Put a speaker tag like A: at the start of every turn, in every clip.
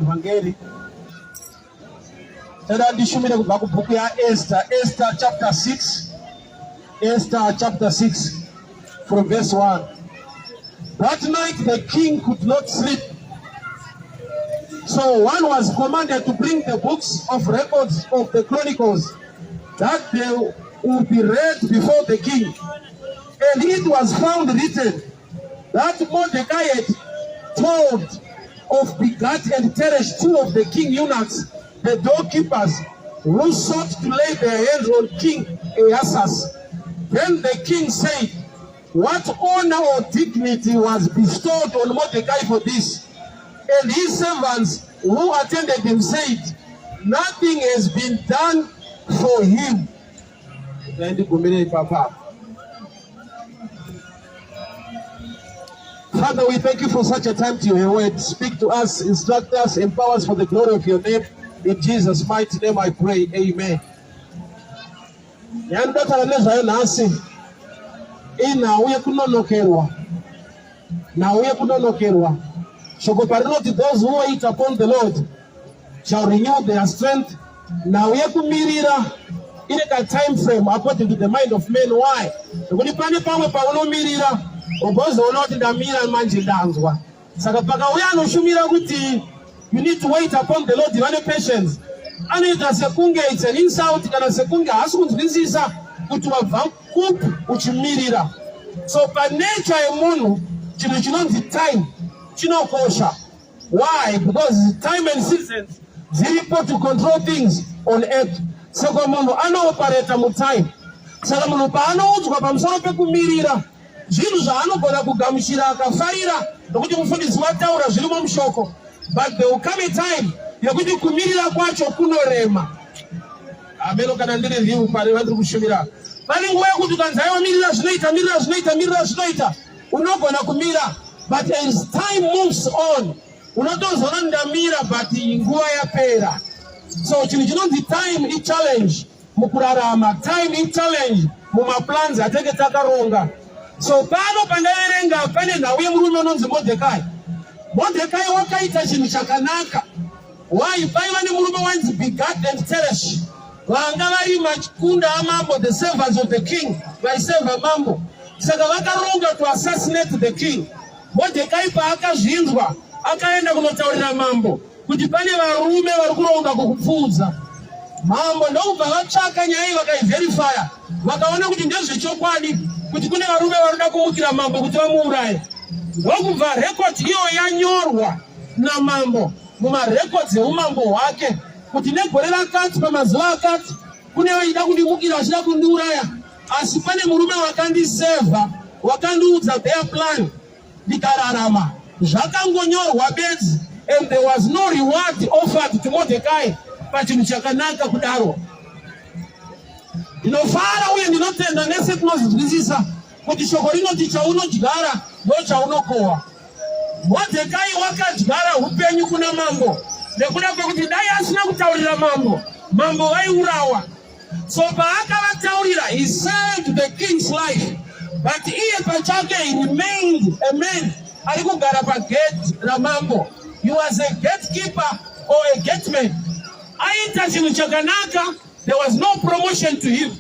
A: vhangeri. Toda ndishumire kubva kubhuku yaEsther, Esther chapter 6, Esther chapter 6 from verse 1. That night the king could not sleep. So one was commanded to bring the books of records of the chronicles that they would be read before the king. And it was found written that Mordecai had told of Bigthana and Teresh, two of the king eunuchs, the doorkeepers, who sought to lay their hands on King Ahasuerus. Then the king said, "What honor or dignity was bestowed on Mordecai for this?" And his servants who attended him said, "Nothing has been done for him." Ndigumire ipapa. Father, we thank you for such a time to your word. Speak to us, instruct us, empower us for the glory of your name. In Jesus' mighty name I pray. Amen. Yandotaura nezvayo nhasi inhau yekunonokerwa. Nhau yekunonokerwa. Shoko parinoti, "Those who wait upon the Lord shall renew their strength." Nhau yekumirira ine ka time frame according to the mind of man. Why? Nekuti pane pamwe paunomirira ugozoona kuti ndamira manje ndanzwa. Saka pakauya anoshumira kuti you need to wait upon the Lord, vane patience, anoita sekunge it's an insult kana sekunge haasi kunzwisisa kuti wabva kupi uchimirira. So panature yemunhu, chinhu chinonzi time chinokosha. Why? Because time and seasons dziripo to control things on earth. Saka munhu anooperate mutime. Saka munhu paanoudzwa pamusoro pekumirira, zvinhu zvaanogona kugamuchira akafarira, nokuti mufundisi wataura zvirimo mushoko, but there will come a time yekuti kumirira kwacho kunorema. Ameno kana ndiri real pari vandiri kushumira. Pane nguva yekuti ukanzi aiwa, mirira zvinoita, mirira zvinoita, mirira zvinoita, unogona kumira, but as time moves on unotozoona ndamira, but nguva yapera. So chinhu chinonzi time ichallenge mukurarama. Time ichallenge mumaplans atenge takaronga. So pano pandaverenga pane nhau yemurume unonzi Modhekai. Modhekai wakaita chinhu chakanaka. Why? Paiva nemurume wainzi Bigthana and Teresh, vanga vari machikunda amambo, the servants of the king, vaisevha mambo. Saka vakaronga to assassinate the king. Modhekai paakazvinzwa, akaenda kunotaurira mambo kuti pane varume vari kuronga kukupfuudza. Mambo ndokubva vatsvaka nyaya iyi, vakaiverifya, vakaona kuti ndezvechokwadi kuti kune varume varoda kumukira mambo kuti vamuuraye. Ndokubva record iyo yanyorwa namambo mumarecords eumambo hwake kuti negore rakati, pamazuva akati, kune vaida kundimukira vachida kundiuraya, asi pane murume wakandisevha wakandiudza their plan, ndikararama. Zvakangonyorwa bedzi and there was no reward offered to Mordecai pachinhu chakanaka kudaro. Ndinofara uye ndinotenda nese tinozvinzwisisa kuti shoko rinoti chaunodyara ndo chaunokohwa. Modhekai wakadyara upenyu kuna mambo, nekuda kwekuti dai asina kutaurira mambo, mambo vaiurawa. So paakavataurira, he saved the king's life, but iye pachake he remained a man ari kugara pagate ramambo. He was a gatekeeper or a gateman. Aita chinhu chakanaka, there was no promotion to him.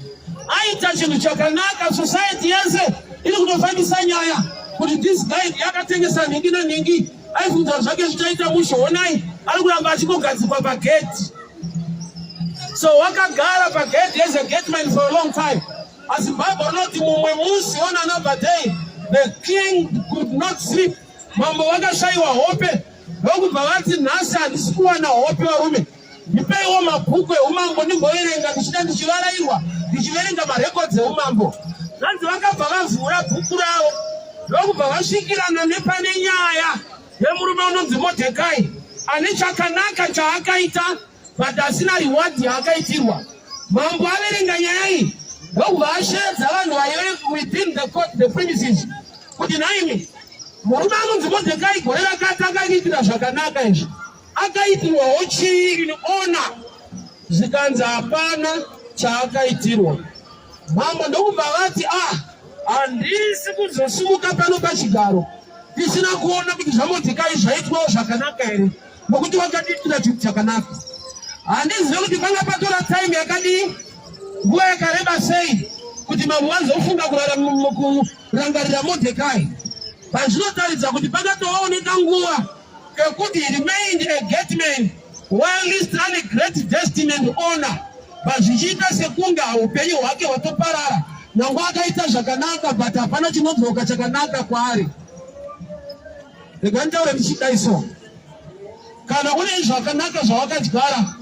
A: Aita chinhu chakanaka, society yese iri kutofambisa nyaya kuti this guy yakatengesa nhingi nanhingi, aifunza zvake zvichaita musho, honai ari kuramba achingogadzikwa pagate. So wakagara pagate as a gateman for a long time. Asi Bible rinoti mumwe musi, on another day, the king could not sleep. Mambo vakashayiwa hope, ndokubva vati, "Nhasi handisi kuwana hope, varume, ndipeiwo mabhuku eumambo ndimboverenga, ndichida ndichivarayirwa ndichiverenga marecords eumambo." Zvanzi vakabva vavhura bhuku ravo, ndokubva vasvikirana nepane nyaya yemurume unonzi Modhekai ane chakanaka chaakaita but asina reward yaakaitirwa. Mambo averenga nyaya iyi, ndokubva ashedza vanhu vaive within the court, the premises, kuti naimi, murume anonzi Modhekai gore rakati akaitira zvakanaka izvi, akaitirwawo chii in honor? Zvikanzi hapana chaakaitirwa. Mambo ndokubva vati, "Ah, handisi kuzosimuka pano pachigaro tisina kuona kuti zvaModhekai zvaitwawo zvakanaka here." Nokuti wakatiitira chinhu chakanaka. Handizive kuti panga patora time yakadii, nguva yakareba sei kuti mambo vazofunga kurangarira Mordecai. Pazvinotaridza kuti pakatooneka nguva kekuti he remained a gateman whilst ane great destiny and honor, but zvichiita sekunge upenyu hwake hwatoparara. Nyange akaita zvakanaka, but hapana chinodzoka chakanaka kwaari. Rega nditaure ndichidai so, kana une zvakanaka zvawakadyara,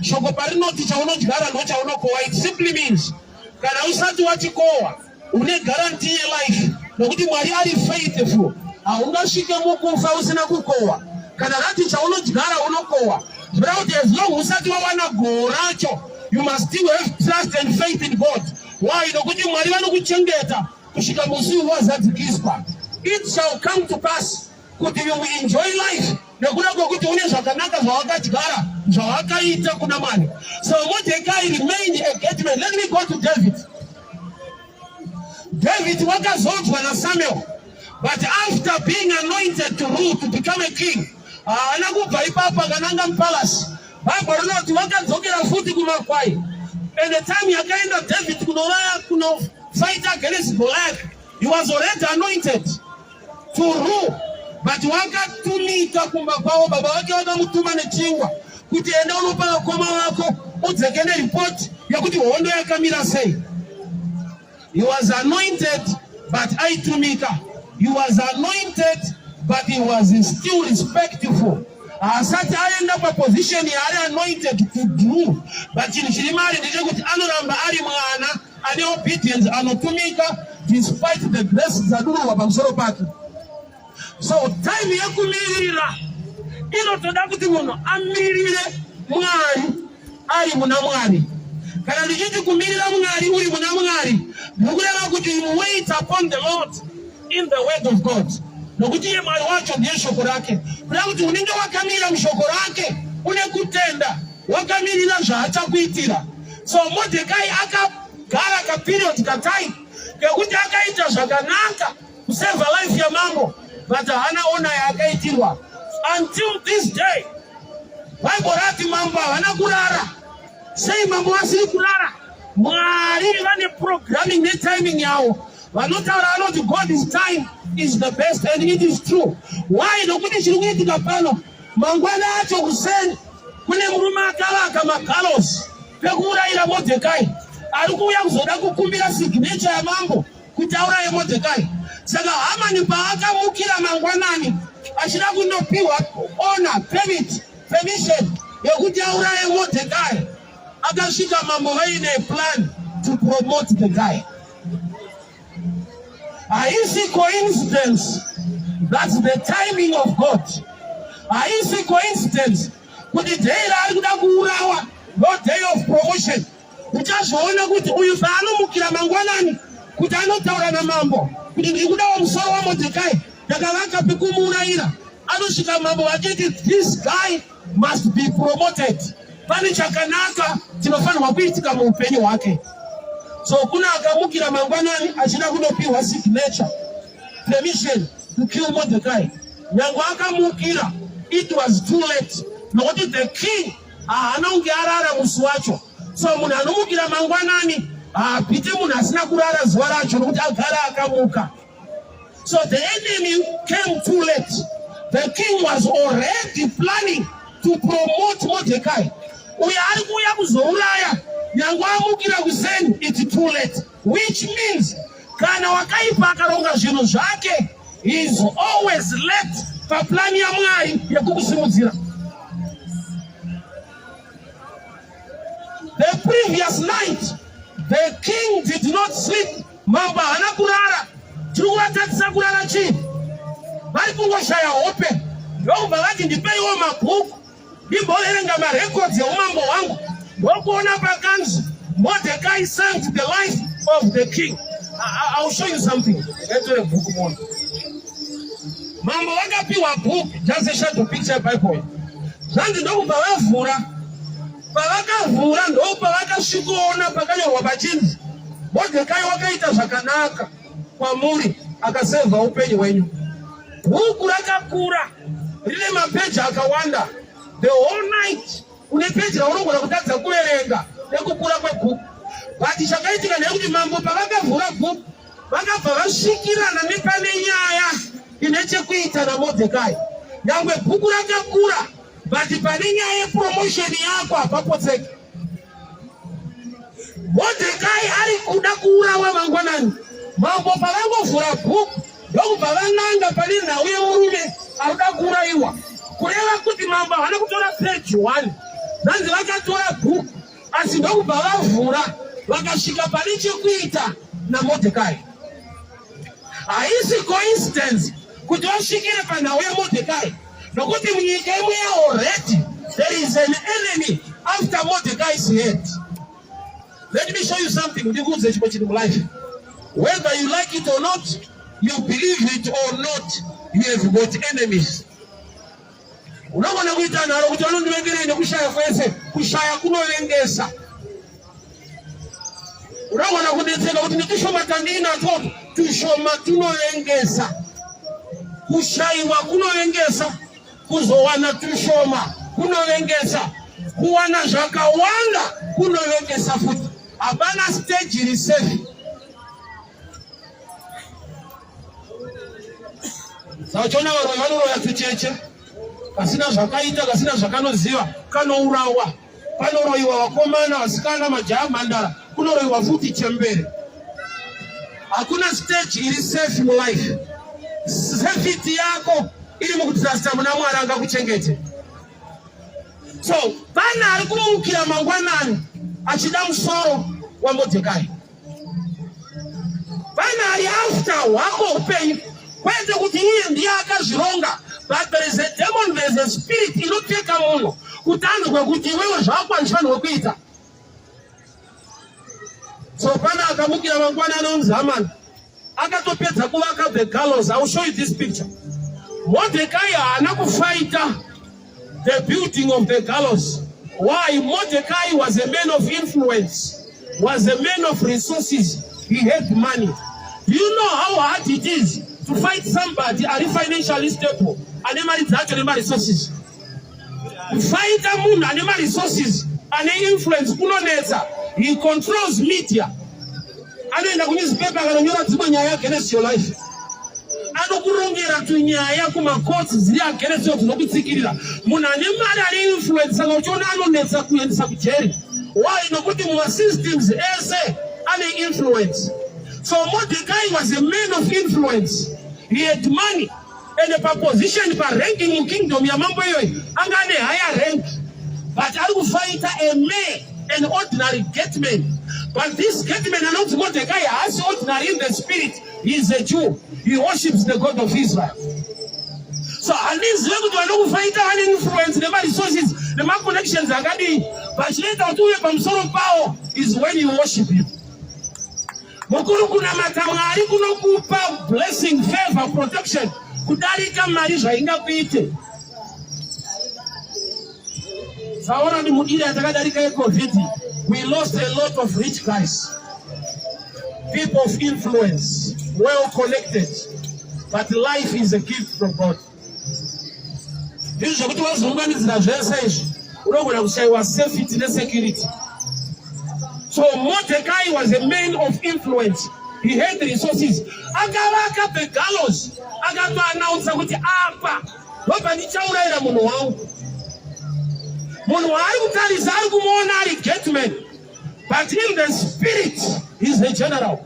A: shoko parinoti chaunodyara ndochaunokohwa, it simply means kana usati wachikohwa, une guarantee yelife, nokuti Mwari ari faithful. Haungasvike mukufa usina kukohwa. Kana rati chaunodyara unokohwa, zvoreva kuti as long usati wawana goho racho, you must still have trust and faith in God. Why? Nokuti Mwari vanokuchengeta kusvika musi wazadzikiswa. It shall come to pass kuti you will enjoy life nekuda kwekuti une zvakanaka zvawakadyara, zvawakaita kuna Mwari. So Mordecai remained a gateman. Let me go to David. David wakazodzwa naSamuel, but after being anointed to rule, to become a king, haana kubva ipapo akananga mupalasi. Bhaibheri rinoti wakadzokera futi kumakwai. And the time yakaenda David kunoraya, kunofight against Goliath, he was already anointed to rule, but wakatumika kumba kwavo. Baba vake vakamutuma nechingwa kuti enda unopa vakoma vako, udzeke neripoti yekuti hondo yakamira sei. He was anointed, but aitumika. He was anointed, but he was still respectful. Haasati aenda paposition yaari anointed to do, but chinhu chiri mari ndechekuti anoramba ari mwana ane obedience, anotumika despite the grace dzadururwa pamusoro pake. So time yekumirira inotoda kuti munhu amirire Mwari ari muna Mwari. Kana ndichiti kumirira Mwari uri muna Mwari, ndikureva kuti you wait upon the Lord in the word of God, nokuti iye Mwari wacho ndiye shoko rake. Kuda kuti unenge wakamira mushoko rake, une kutenda, wakamirira zvaachakuitira. So Mordecai akagara kaperiod katime kekuti akaita zvakanaka kuseva life yamambo, but haana honour yaakaitirwa until this day. Bible rati mambo havana kurara. Sei mambo vasiri kurara? Mwari vane programming netiming yavo. Vanotaura vanoti God's time is the best, and it is true. Why? Nokuti chiri kuitika pano, mangwana acho kuseni kune murume akavaka magallows pekuurayira Modhekai, ari kuuya kuzoda kukumbira signature yamambo kuti auraye Modhekai. Saka Hamani paakamukira mangwanani achida kundopiwa ona permit, permission yekuti auraye Modhekai, akasvika mambo vaine plan to promote the guy. Haisi coincidence, that's the timing of God. Haisi coincidence kuti day raari kuda kuurawa no day of promotion. Uchazviona kuti uyu paanomukira mangwanani kuti anotaura namambo kuti ndiri kudawo musoro waModhekai, ndakavaka pekumuurayira, anosvika mambo vachiti this guy must be promoted, pane chakanaka chinofanirwa kuitika muupenyu hwake. So kuna akamukira mangwanani achida kunopiwa signature, permission to kill Mordecai. Nyange akamukira, it was too late, nokuti the king haana kunge arara musi wacho. So munhu anomukira mangwanani haapite munhu asina kurara zuva racho, nokuti agara akamuka. So the enemy came too late. The king was already planning to promote Mordecai. Uyo ari kuuya kuzouraya, nyange amukira kuseni, it's too late, which means kana wakaipa akaronga zvinhu zvake, he is always late paplani yaMwari yekukusimudzira. The previous night the king did not sleep. Mambo haana kurara. Tiri kuvatadzisa kurara chii? Vari kungoshaya hope. Ndokubva vati, "Ndipeiwo mabhuku ndimboverenga marecords eumambo hwangu." Ndokuona pakanzi Mordecai saved the life of the king. I will show you something. Ngatore bhuku muone. Mambo vakapiwa book, just a shadow picture Bible. Zvanzi ndokubva vavhura. Pavakavhura ndopavakasvikoona pakanyorwa pachinzi Mordecai wakaita zvakanaka kwamuri, akasevha upenyu hwenyu. Bhuku rakakura, rine mapeji akawanda. The whole night une peji raunogona kutadza kuverenga nekukura kwebhuku. But chakaitika ndeyekuti mambo pavakavhura bhuku vakabva vasvikirana nepane nyaya ine chekuita naModhekai. Nyangwe bhuku rakakura, but pane nyaya yepromotion yako hapapotseki. Modhekai ari kuda kuurawa mangwanani. Mambo pavangovhura bhuku ndokubva vananga pane nhau yemurume ari kuda kuurayiwa. Kureva kuti mambo havana kutora page one, nanzi vakatora bhuku asi ndokubva vavhura vakasvika pane chekuita naModhekai. Haisi coincidence kuti vasvikire panhau yaModhekai, nokuti munyika imweya already there is an enemy after Mordecai's head. Let me show you something. Ndikuudze chimwe chinhu mulife. Whether you like it or not, you believe it or not, you have got enemies. Unogona kuita nharo kuti vanondivengerei nekushaya kwese. Kushaya kunovengesa. Unogona kunetseka kuti netushoma tandinatwo, tushoma tunovengesa. Kushayiwa kunovengesa, kuzowana tushoma kunovengesa, kuwana zvakawanda kunovengesa futi. Hapana stage iri safe. Saka uchiona varoyi vanoroya tucheche kasina zvakaita, kasina zvakanoziva, kanourawa. Panoroyiwa vakomana, vasikana, majaha, mhandara, kunoroyiwa futi chembere. Hakuna stage iri safe mulife. Safety yako iri mukutrusta muna Mwari angakuchengete. So pane ari kumukira mangwanani achida musoro waModhekai. Pane ari after hwako upenyu, kwete kuti iye ndiye akazvironga, but there is a demon, there is a spirit inopfeka munhu kuti anzwe kuti iwewe zvako handifanirwe kuita. So pane akamukira mangwana anonzi Haman, akatopedza kuvaka the gallows. I will show you this picture. Mordecai haana kufaita the building of the gallows. Why? Mordecai was a man of influence, was a man of resources. He had money. Do you know how hard it is to fight somebody ari financially stable, ane mari dzacho nemaresources? Kufaita munhu ane maresources, ane influence kunonetsa. He controls media. Anoenda kunewspaper akanonyora dzimwe nyaya against your life. Anokurongera tunyaya kumacourts dziri against you dzinokutsikirira. Munhu ane mari ane influence, saka uchiona anonetsa kuendesa kujeri. Why? Nokuti mumasystems ese ane influence. So Mordecai was a man of influence. He had money. And paposition, paranking mukingdom yamambo iyoyi, anga ane higher rank. But ari kufaita a man, an ordinary gateman. But this gateman anonzi Mordecai haasi ordinary in the spirit. He is a Jew. He worships the God of Israel. So handizive kuti vanokufaita vane influence nemaresources nemaconnections akadii, but chinoita kuti uve pamusoro pawo is when you worship him. Mukuru, kunamata Mwari kunokupa blessing, favor, protection kudarika mari zvaingakuite. Saona ni muiri yatakadarika yeCovid, we lost a lot of rich guys, people of influence, well connected, but life is a gift from God. Ndizvo zvekuti wazounganidzira zvese izvi, unogona kushayiwa safety nesecurity. So Mordecai was a man of influence. He had resources. Akavaka the gallows, akatoannounsa kuti apa ndobva ndichaurayira munhu wangu. Munhu waari kutarisa ari kumuona ari gateman, but in the spirit he is a general.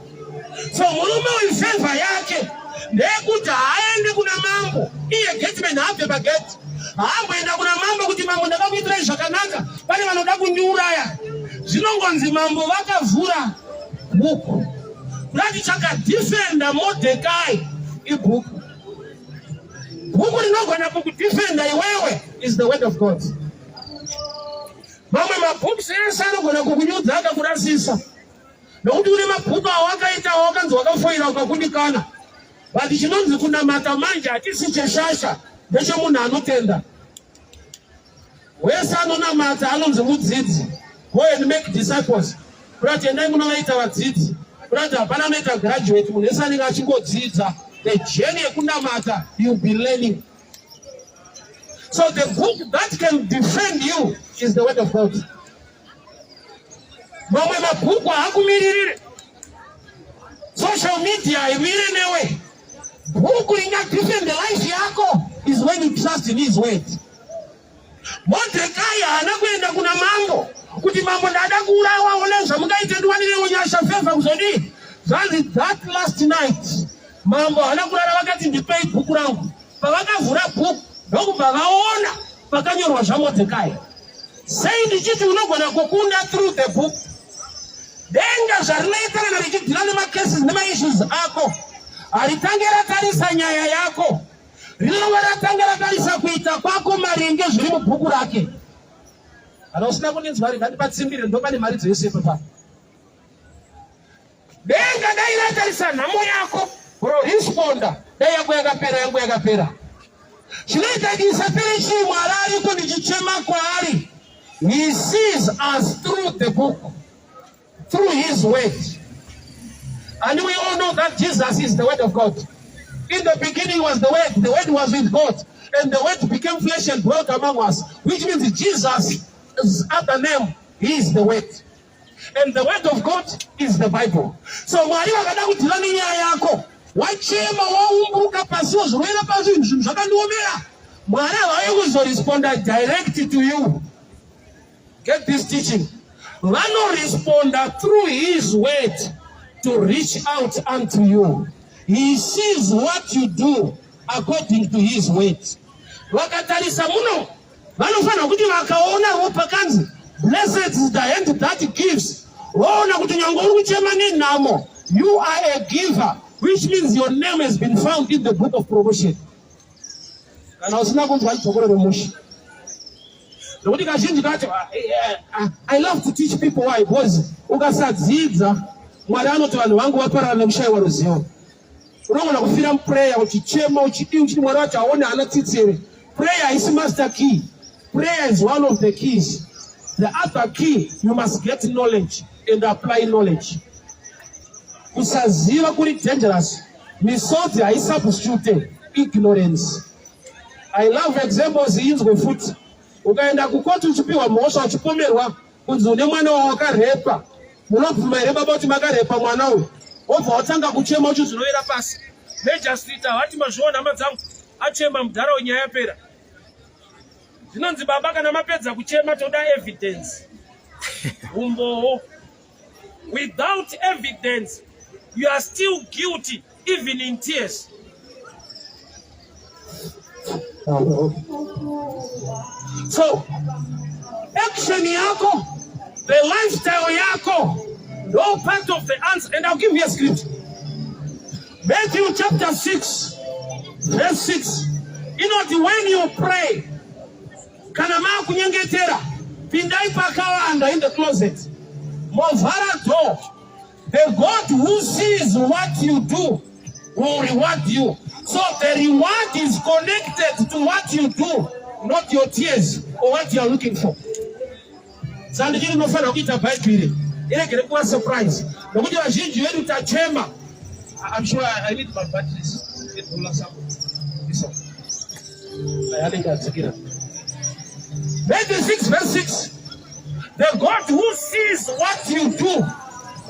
A: So murume uyu favor yake ndeyekuti haaende kuna mambo, iye gateman haabve pagate, haamboenda kuna mambo kuti mambo ndakakuitirai zvakanaka, pane vanoda kundiuraya. Zvinongonzi mambo vakavhura bhuku, kurati chakadhifenda Mordecai ibhuku. Bhuku rinogona kukudhifenda iwewe is the word of God. Mamwe mabooks ese anogona kukunyudza akakurasisa, nokuti une mabhuku awakaita wakanzi wakafoira ukakundikana. But chinonzi kunamata manje hatisi cheshasha, ndechemunhu anotenda. Wese anonamata anonzi mudzidzi. Go and make disciples. Kurati endai munovaita vadzidzi. Kurati hapana anoita graduate, munhu wese anenge achingodzidza. The journey yekunamata, you be learning. So the book that can defend you is the word of God. Mamwe mabhuku haakumiririre, social media haimire newe. Bhuku ringadefend the life yako is when you trust in his word. Mordecai haana kuenda kuna mambo kuti, "Mambo, ndada kuurawa, ona zvamungaite, ndiwanirewo nyasha, favour." Kuzodii? Zvanzi that last night mambo haana kurara. Vakati, "Ndipei bhuku rangu." Pavakavhura bhuku, ndokubva vaona pakanyorwa zvaMordecai. Sei ndichiti unogona kukunda through the book? Denga zvarinoita kana richideala nemacases, nemaissues ako, haritange ratarisa nyaya yako, rinova ratanga ratarisa kuita kwako maringe zviri mubhuku rake. Kana usina kundinzwa, rega ndipatsimbire, ndopane mari dzese papa. Denga dai ratarisa nhamo yako, roresponda, dai yako yakapera, yangu yakapera. Chinoita kuti isapere chii? Mwari ariko, ndichichema kwaari. He sees us through the book, through his word. And we all know that Jesus is the word of God. In the beginning was the Word, the Word was with God, and the Word became flesh and dwelt among us, which means Jesus' other name is the Word, and the word of God is the Bible. So Mwari vakada kudeala nenyaya yako, wachema, waumburuka pasiwo, zvirwere pazvinhu, zvinhu zvakandiomera, Mwari havauyi kuzoresponda direct to you. Get this teaching. Vanoresponda through his word to reach out unto you. He sees what you do according to his word. Vakatarisa muno, vanofanira kuti vakaonawo pakanzi, "Blessed is the hand that gives," voona kuti nyange uri kuchema nenhamo, you are a giver, which means your name has been found in the book of promotion. Kana usina kunzwa, dzokorere mushe, nokuti kazhinji kacho I love to teach people. Why? Because ukasadzidza, Mwari anoti vanhu vangu vaparara nekushayiwa ruzivo. Unogona kufira muprayer uchichema, uchidii, uchiti Mwari wacho aone, haana tsitsi here? Prayer haisi master key. Prayer is one of the keys. The other key, you must get knowledge and apply knowledge. Kusaziva kuri dangerous. Misodzi haisubstitute ignorance. I love examples. Inzwe futi. Ukaenda kukoti uchipiwa mhosva, uchipomerwa kunzi une mwana wawakarepa, "Munobvuma here, baba, kuti makarepa mwana uyu?" Wobva watanga kuchema, uchizinovera pasi. Magistrate havati, "Mazviona, hama dzangu, achema mudhara wenyaya, yapera." Zvinonzi, "Baba, kana mapedza kuchema, toda evidence, umbowo." Without evidence, you are still guilty even in tears. So action yako, the lifestyle yako, no part of the answer. And I'll give you a script, Matthew chapter 6 verse 6, inoti, "When you pray," kana maakunyengetera, "pindai pakavanda, in the closet, movhara door. The God who sees what you do will reward you." So the reward is connected to what you do, not your tears or what you are looking for. Saka ndichiri unofanira kuita Bhaibheri iregere kuva surprise, nokuti vazhinji vedu tachema. I'm sure I need my batteries. This one. Ayanenge adzikira. Matthew 6 verse 6. The God who sees what you do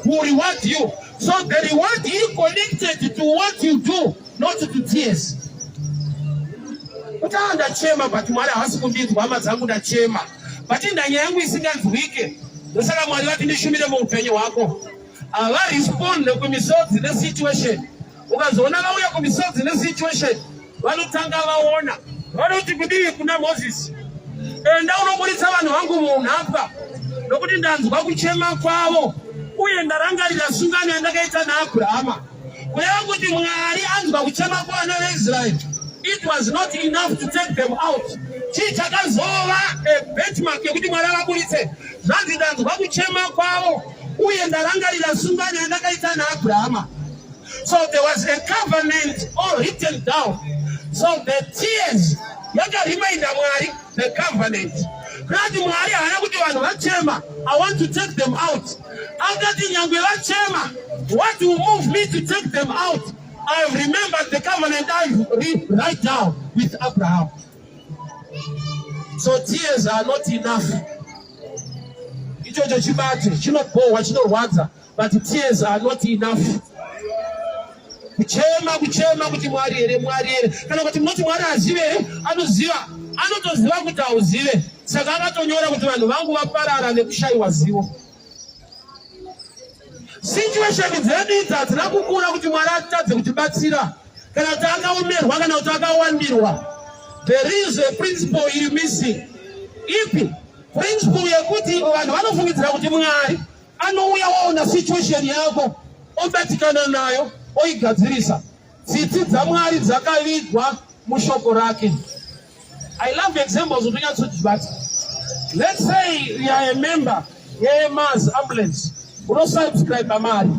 A: will reward you. So the reward is connected to what you do, not to tears. Kuti, "Ah, ndachema, but Mwari haasi kundinzwa. Hama dzangu, ndachema, but ndanyaya yangu isinganzwike." Ndosaka Mwari vati ndishumire muupenyu hwako. Havaresponde kumisodzi nesituation. Ukazoona vauya kumisodzi nesituation, vanotanga vaona. Vanoti kudii kuna Mozisi? "Enda unoburitsa vanhu vangu muunhapwa, nokuti ndanzwa kuchema kwavo uye ndarangarira sungano yandakaita naAbhurahama." Kureva kuti Mwari anzwa kuchema kwavana veIsraeri, it was not enough to take them out. Chii chakazova benchmark yekuti Mwari avaburitse? Zvanzi, "Ndanzwa kuchema kwavo uye ndarangarira sungano yandakaita naAbhurahama." So there was a covenant all written down. So the tears yakareminder Mwari the covenant. Kunati Mwari haana kuti vanhu vachema, I want to take them out. Akati, nyangwe vachema, what will move me to take them out? I have remembered the covenant I write down with Abraham. So tears are not enough. Ichocho chibate chinobhohwa, chinorwadza, but tears are not enough. Kuchema, kuchema kuti Mwari here, Mwari here, kana kuti munoti Mwari azive here? Anoziva, anotoziva kuti hauzive. Saka akatonyora kuti vanhu vangu vaparara nekushayiwa zivo. Situation dzedu idzi hadzina kukura kuti Mwari atadze kutibatsira, kana kuti akaomerwa, kana kuti akawandirwa. There is a principle iri missing. Ipi principle? Yekuti vanhu vanofungidzira kuti Mwari anouya waona situation yako, obatikana nayo, oigadzirisa. Tsitsi dzaMwari dzakavigwa mushoko rake. I love examples kuti unyatsotibata. Let's say you are a member yeMars Ambulance, unosubscribe mari,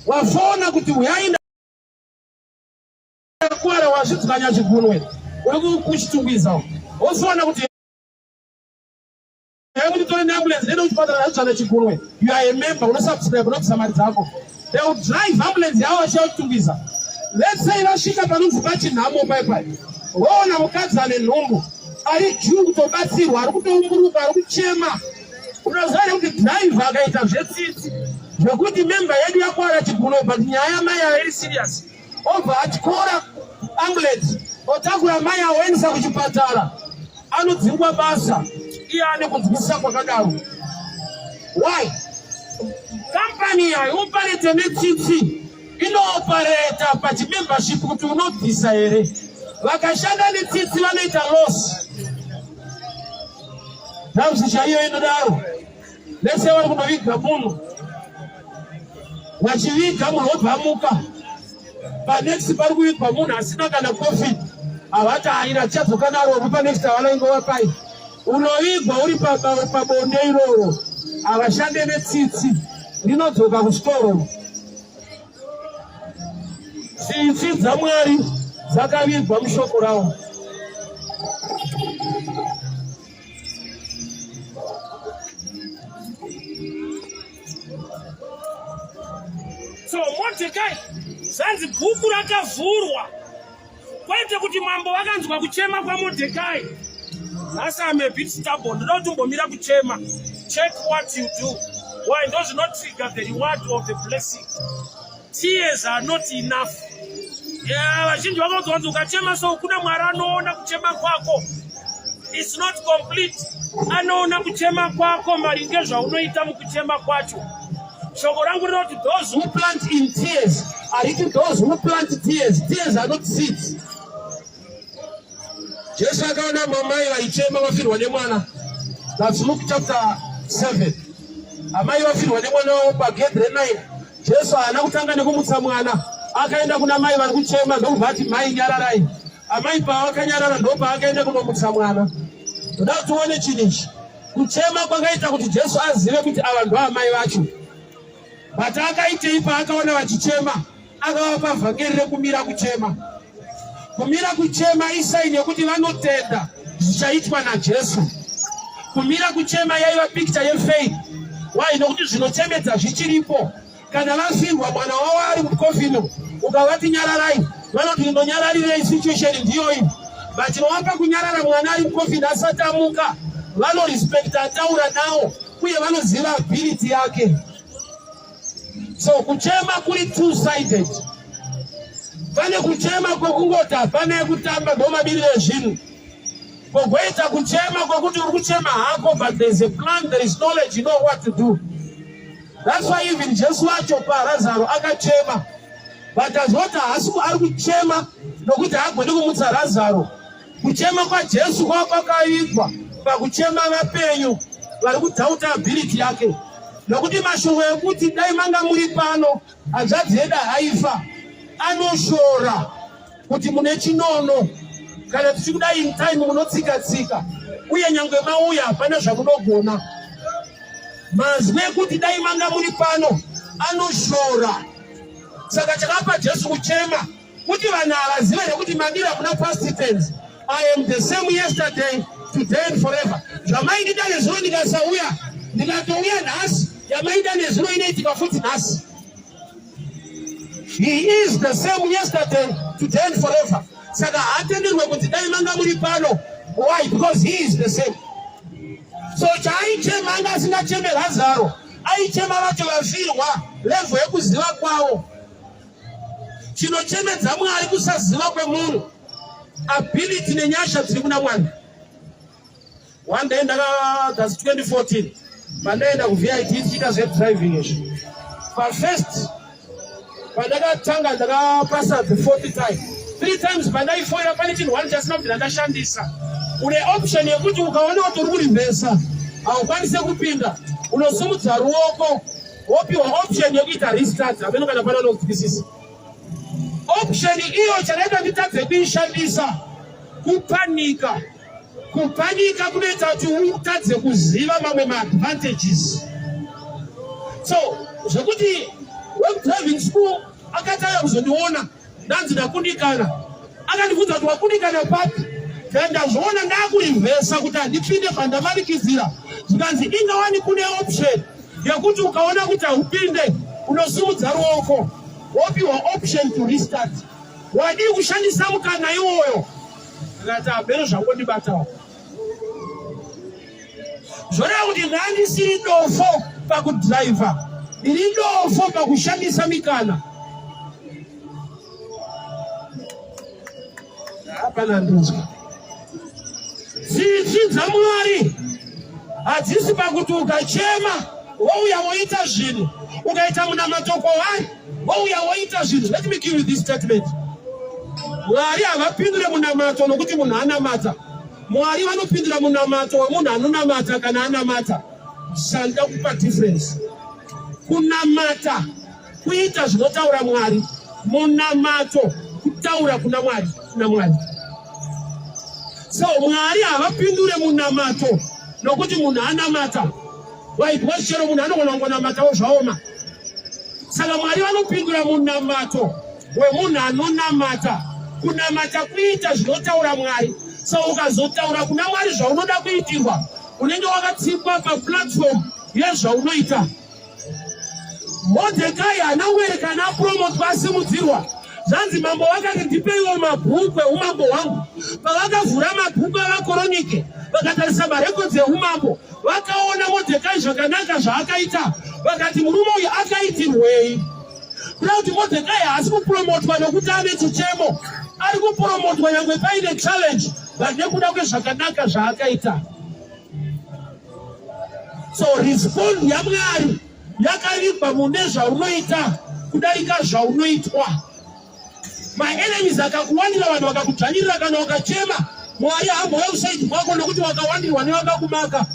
A: wafona kuti uyai, ndakwara, wazvidzwanya chigunwe, uri kuChitungwiza, wofona kuti munditore neambulance nende kuchipatara, ndazvidzvanya chigunwe. You are a member, unosubscribe, unobvisa mari dzako. They will drive ambulance yavo vachiya kuChitungwiza. Let's say vasvika panonzi paChinhamo paipai, voona mukadzi ane nhumbu ari juu kutobatsirwa, ari kutoumburuka, ari kuchema. Unoziva here kuti driver akaita zvetsitsi zvekuti member yedu yakwara chigunwe, but nyaya yamai ava iri serious, obva atyora ambulance, otakura mai aoendesa kuchipatara, anodzingwa basa? Iye ane kunzwisisa kwakadaro. Why? Kampani haioperate netsitsi, inooperate pachimembership kuti unobvisa here. Vakashanda netsitsi vanoita loss. Ramsi chaiyo inodaro. Lese vari kunoviga munhu, vachiviga munhu, wobva amuka panext pari kuvigwa munhu asina kana coffin. Havati haina tichadzoka naro panext, havana ingova pai unovigwa uri pabonde iroro. Havashande netsitsi, rinodzoka kuchitoro. Tsitsi dzaMwari dzakavigwa mushoko ravo.
B: So Mordecai, zvanzi bhuku rakavhurwa, kwete kuti mambo vakanzwa kuchema kwaMordecai. Nhasi am a bit stubborn, ndoda kuti umbomira kuchema. Check what you do. Why? Ndo zvinotrigger the reward of the blessing. Tears are not enough. Vazhinji vakaudzwa kunzi ukachema so kuna Mwari anoona kuchema kwako. It's not complete. Anoona kuchema kwako maringe zvaunoita mukuchema kwacho. Shoko rangu rinoti those
A: who plant in tears ariti those who plant tears. Tears are not seeds. Jesu akaona mamai vaichema vafirwa nemwana. That's Luke chapter 7. Amai vafirwa nemwana wavo pagedhi re9. Jesu haana kutanga nekumutsa mwana, akaenda kuna mai vari kuchema, ndokubva ati, "Mai, nyararai." Amai pavakanyarara, ndopaakaenda kunomutsa mwana. Ndoda kuti uone chinhu ichi. Kuchema kwakaita kuti Jesu azive kuti ava ndo amai vacho. But akaitei paakaona vachichema? Akavapa vhangeri rekumira kuchema. Kumira kuchema isign yekuti vanotenda zvichaitwa naJesu. Kumira kuchema yaiva picture yefaith. Why? Nokuti zvinochemedza zvichiripo. Kana vafirwa, mwana wavo ari mucoffin, ukavati nyararai, vanoti ndonyararirei? Situation ndiyoyi. But vapa kunyarara mwana ari mucoffin asati amuka, vanorespecta ataura nawo uye vanoziva ability yake. So kuchema kuri two sided. Pane kuchema kwekungoti hapana yekutamba, ndo mamiriro ezvinhu, kogoita kuchema kwekuti uri kuchema hako, but there is a plan, there is knowledge, you know what to do. That's why even Jesu wacho paRazaro akachema, but azoti haasi ari kuchema nokuti haagoni kumutsa Razaro. Kuchema kwaJesu kwava kwakaitwa pakuchema vapenyu vari kudoubta ability yake, nokuti mashoko ekuti dai manga muri pano hanzvadzi yedu haifa anoshora kuti mune chinono. Kana tichikudai in time munotsika tsika, uye nyange mauya hapana zvamunogona. Mazwi ekuti dai manga muri pano anoshora. Saka chakapa Jesu kuchema kuti vanhu havazive nekuti mandira muna past tense. I am the same yesterday, today and forever. Zvamaindida nezuro, ndikasauya, ndikatouya nhasi, yamaida nezuro inoitika futi nhasi. He is the same yesterday, today and forever. Saka haatenderwe kuti dai manga muri pano. Why? Because he is the same. So chaaichema anga asingacheme Razaro, aichema vacho vafirwa, level yekuziva kwavo. Chinochemedza Mwari kusaziva kwemunhu, ability nenyasha dziri kuna Mwari. One day ndaka, that's 2014, pandaenda kuVIT tichiita zvedriving izvi. Pafirst pandakatanga ndakapasa the fourth time, three times pandaifoira pane chinhu one chasina kubvira ndashandisa. Une option yekuti ukaona kuti uri kurivhesa haukwanise kupinda, unosimudza ruoko wopiwa option yekuita restart. Hameno kana pana anonzwisisa option iyo. Chakaita nditadze kuishandisa kupanika. Kupanika kunoita kuti utadze kuziva mamwe maadvantages. So zvekuti wekudriving school akati auya kuzondiona, ndanzi ndakundikana, akandibvunza kuti wakundikana papi? Then ndazviona ndakurivhesa kuti handipinde pandamanikidzira. Zvikanzi ingawani kune option yekuti ukaona kuti haupinde unosimudza ruoko wopiwa option to restart. Wadii kushandisa mukana iwoyo? Akati hameno zvangondibatawo. Zvoreva kuti ndandisiri dofo pakudhiraivha, ndiri dofo pakushandisa mikana. Hapana ndinzwa. Tsitsi dzaMwari hadzisi pakuti ukachema wouya woita zvinhu, ukaita munamato kwavari wouya woita zvinhu. Let me give you this statement. Mwari havapindure munamato nokuti munhu anamata. Mwari vanopindura munamato wemunhu anonamata kana anamata. Sanda kupa difference. Kunamata kuita zvinotaura Mwari, munamato kutaura kuna Mwari, kuna Mwari. So Mwari havapindure munamato nokuti munhu anamata. Why? Because chero munhu anogona kungonamatawo zvaoma. Saka Mwari vanopindura munamato wemunhu anonamata. Kunamata kuita zvinotaura Mwari. So ukazotaura kuna Mwari zvaunoda kuitirwa, unenge wakatsikwa paplatform yezvaunoita. Mordecai haana kuerekana apromotwa asimudzirwa. Zvanzi mambo vakati ndipeiwo mabhuku eumambo hwangu. Pavakavhura mabhuku avakoronike vakatarisa marekodzi eumambo, vakaona Mordecai zvakanaka zvaakaita, vakati murume uyu akaitirwei? Kuda kuti Mordecai haasi kupromotwa nokuti ane chichemo, ari kupromotwa nyangwe paine challenge, but nekuda kwezvakanaka zvaakaita. So respond yaMwari yakavigwa mune zvaunoita kudarika zvaunoitwa. Maenemies akakuwandira, vanhu vakakudzvanyirira, kana ukachema Mwari hambouya kusaidi kwako nokuti wakawandirwa nevakakumaka.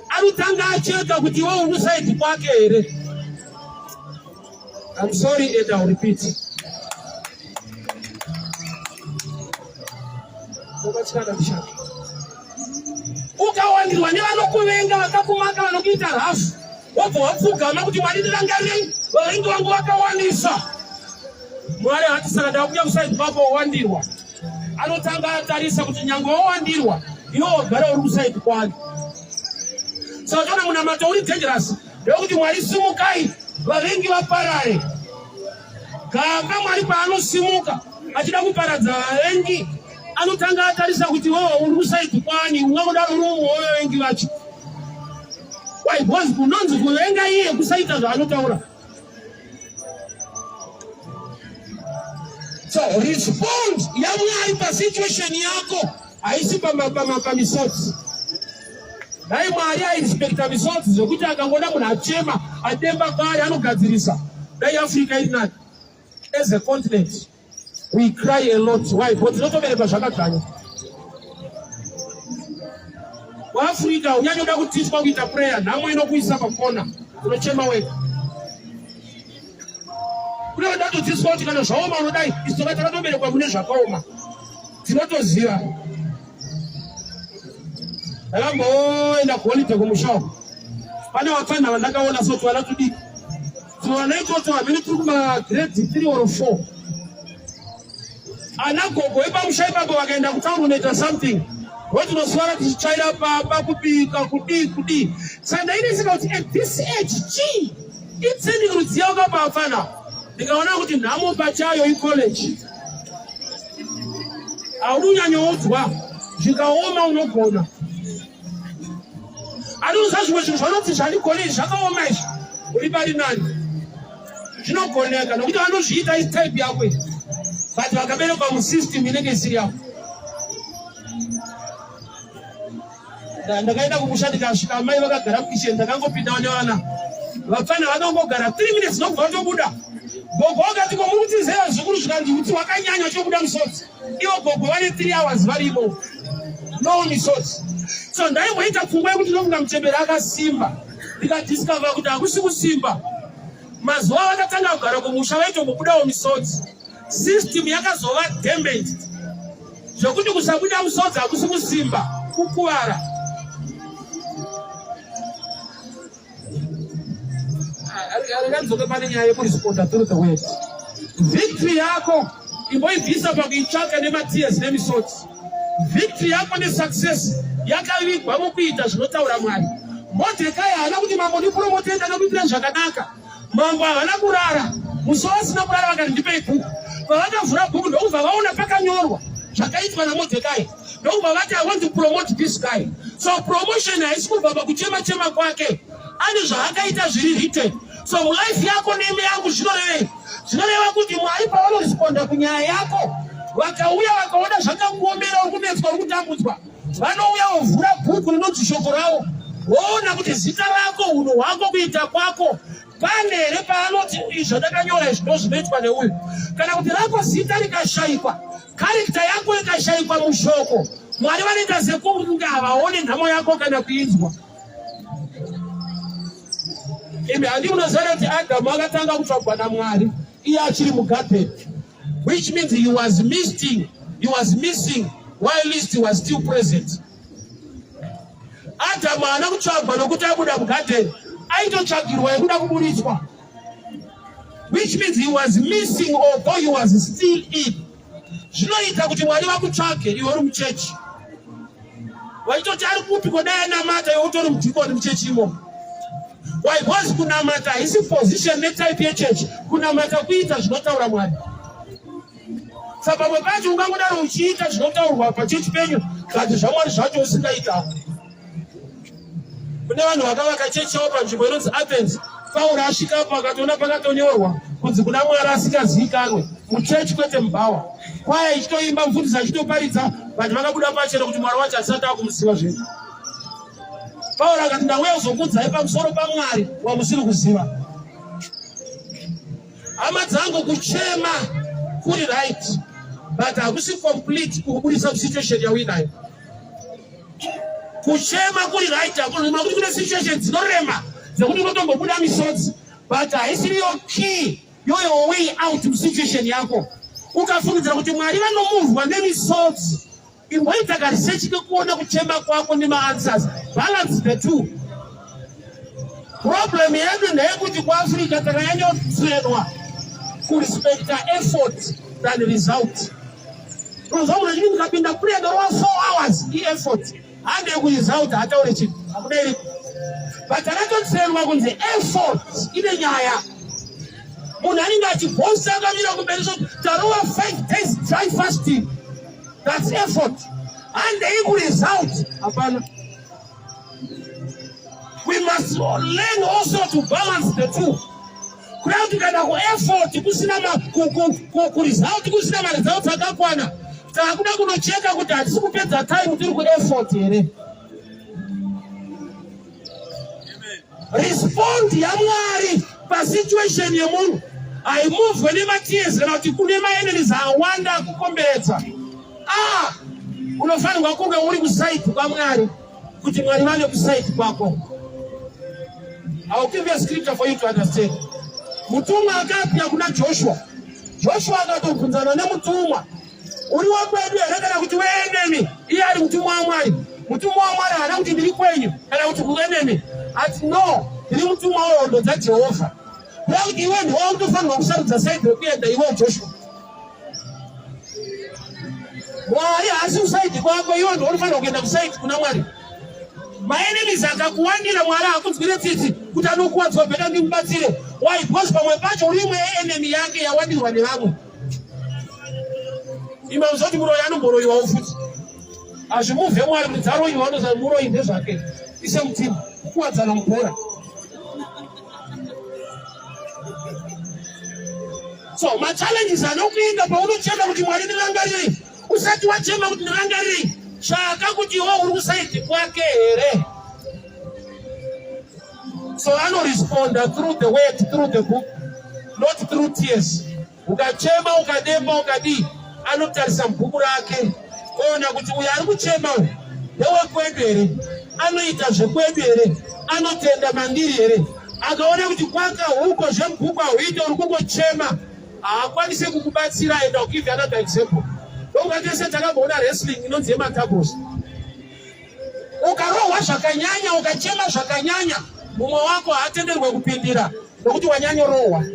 A: Anotanga acheka kuti iwe uri kusaidi kwake here. I'm sorry and I'll repeat. Ukawandirwa nevanokuvenga, vakakumaka, vanokuita rafu, wobva wapfugama kuti Mwari ndirangarirei, vavengi vangu vakawandisa. Mwari hati saka ndakuya kusaidi kwako wawandirwa. Anotanga atarisa kuti nyange wawandirwa iwe wagara uri kusaidi kwani. Saka kana munamato uri dangerous ndewekuti Mwari simukai vavengi vaparare. Gamba Mwari paanosimuka achida kuparadza vavengi anotanga atarisa kuti wewe uri kusaidi kwani, ungangodaro uri umwe wevavengi vacho. Why? Because kunonzi kuvenga iye kusaita zvaanotaura. So respond yaMwari pasituation yako haisi pamisodzi. Dai Mwari airespekta misodzi zvekuti akangoda munhu achema ademba kwaari anogadzirisa, dai Africa iri nani. As a continent we cry a lot. Why? Because tinotoberekwa zvakadzvanya. WaAfrica unyanyoda kutiswa kuita prayer, nhamo inokuisa pakona, unochema wega. Kune vandatodzidziswa kuti kana zvaoma unodai, isu tova takatoberekwa mune zvakaoma, tinotoziva. Ndakamboenda kuholiday kumusha uko, pane vapfanha vandakaona so tuvana tudiki, tuvana itoto hamene tiri kumagrade 3 or 4. Ana gogo epamusha ipapo vakaenda kutauni kunoita something, votinoswara tichitsvaira pamba, kubika, kudii kudii. Saka ndaineseka kuti at this age chii itseni rudziya wakapafana. Ndikaona kuti nhamo pachayo icollege. Haudi kunyanyoudzwa, zvikaoma unogona. Anoza zvimwe zvinhu zvanoti zvandigone izvi zvakaoma izvi, uri pari nani. Zvinogoneka nokuti vanozviita is type yako iyi, but vakaberekwa musystem inenge isiri yako. Ndakaenda kumusha ndikasvika amai vakagara kukitchen, ndakangopindawo nevana vapfana vakangogara 3 minutes nokubva vatobuda. Gogo vakati ko muri kutizera zvikuru, zvikanzi utsi hwakanyanya chobuda musodzi. Ivo gogo vane 3 hours varimo, no misodzi. So ndaimboita pfungwa yekuti ndofunga muchembere akasimba, ndikadiscover kuti hakusi kusimba. Mazuva vakatanga kugara kumusha vaitombobudawo misodzi, system yakazova damaged zvekuti kusabuda musodzi hakusi kusimba, kukuvara. Regai pane nyaya yekuresponda through the word. Victory yako imboibvisa pakuitsvaka nematears nemisodzi. Victory yako nesuccess yakavigwa mukuita zvinotaura Mwari. Modhekai haana kuti mambo ndipromote, ndakakuitira zvakanaka. Mambo havana kurara musi vasina kurara, vakati ndipei bhuku. Pavakavhura bhuku ndokubva vaona pakanyorwa zvakaitwa naModhekai, ndokubva vati I want to promote this guy. So promotion haisi kubva pakuchema chema kwake, ane zvaakaita zviri written. So mulife yako nemi yangu zvinorevei? Zvinoreva kuti Mwari pavanoresponda kunyaya yako, vakauya vakaona zvakakuomera, uri kunetswa, uri kutambudzwa, vanouya vovhura bhuku rinonzi shoko ravo, voona kuti zita rako, unhu hwako, kuita kwako pane here paanoti izvi zvandakanyora izvi ndo zvinoitwa neuyu. Kana kuti rako zita rikashayikwa, character yako ikashayikwa mushoko, Mwari vanoita sekunge havaone nhamo yako kana kuinzwa. Imi handi munoziva kuti Adhamu akatanga kutsvagwa naMwari iye achiri mugadheni, which means he was missing, he was missing while he was still present. Adhamu haana kutsvagwa nokuti abuda mugadheni, aitotsvagirwa yekuda kuburitswa, which means he was missing although he was still in. Zvinoita kuti Mwari vakutsvage iwe uri muchechi, vachitoti ari kupi kodai anamata, iwe utori mudhikoni muchechi imomo. Why? Because kunamata haisi position netype yechechi. Kunamata kuita zvinotaura Mwari. Saka pamwe pacho ungangodaro uchiita zvinotaurwa pachechi penyu, but zvaMwari zvacho usingaita. Kune vanhu vakavaka chechi yavo panzvimbo inonzi Athens. Pauro asvikapo akatoona pakatonyorwa kunzi kuna Mwari asingazivikanwe, muchechi kwete mubhawa. Kwaya ichitoimba, mufundisi achitoparidza, but vakabuda pachena kuti Mwari wacho asati akumuziva zvedu. Pauro akati ndauya kuzokuudzai pamusoro paMwari wamusiri kuziva. Hama dzangu, kuchema kuri right, but hakusi complete kukubudisa kusituation yauinayo. Kuchema kuri right, hakuti kune situation dzinorema dzekuti unotombobuda misodzi, but haisiriyo key yoyo way out musituation yako. Ukafungidzira kuti Mwari vanomuvwa nemisodzi, imboita karesearch kekuona kuchema kwako nemaanswers, balance the two. Problem yedu ndeyekuti kuAfrica takanyanyotrainwa kurespecta effort than result. Unozwa munhu achiti ndikapinda prayer ndorova 4 hours, ieffort, hande kuresult hataure chinhu, hakuna iriko. But takatotrainwa kunzi effort ine nyaya. Munhu anenge achibhosa akamira kumberi, so tarova 5 days dry fasting, that's effort, handei kuresult hapana. We must learn also to balance the two. Kuda kuti kana kueffort kusina kuresult kusina maresults akakwana, takuda kunocheka kuti hatisi kupedza time tiri kueffort here. Respond yaMwari pasituation yemunhu haimuvwe nematears kana kuti kune maenemies awanda akukomberedza. Unofanirwa kunge uri kuside kwaMwari kuti Mwari vave kuside kwako. I'll give you a scripture for you to understand. Mutumwa akapia kuna Joshua. Joshua akatobvunzana nemutumwa, uri wekwedu here kana kuti weenemy? Iye ari mutumwa waMwari. Mutumwa waMwari haana kuti ndiri kwenyu kana kuti kuenemy. Ati no, ndiri mutumwa wehondo dzaJehovha. Kuda kuti iwe ndiwe unofanirwa kusarudza side rekuenda iwe Joshua. Mwari haasi kuside kwako, iwe ndiwe unofanirwa kuenda kuside kuna Mwari. Maenemies akakuwandira, Mwari hakunzwire tsitsi kuti anokuwadzwa, better ndimubatsire. Why? Because pamwe pacho uri imwe yeenemy yake yawandirwa nevamwe. Ima uzoti muroyi anomboroyiwawo futi. Hazvimuvhe Mwari kuti dzaroyiwa unoziva muroyi ndezvake. Ise mutima kukuwadzana mubhora. So machallenges anokuinda paunochema kuti Mwari ndirangarirei, usati wachema kuti ndirangarirei, tsvaka kuti iwe uri kusaidhi kwake here. So anoresponda through the word, through the book, not through tears. Ukachema ukademba ukadii, anotarisa mubhuku rake oona kuti uyo ari kuchema uyu ndewekwedu here, anoita zvekwedu here, anotenda mandiri here. Akaona kuti kwaka huko zvemubhuku hauite, uri kungochema, haakwanise kukubatsira. And I'll give you another example. Ndokuva tese takamboona wrestling inonzi yematables. Ukarohwa zvakanyanya, ukachema zvakanyanya, mumwe wako haatenderwe kupindira nokuti wanyanyorohwa.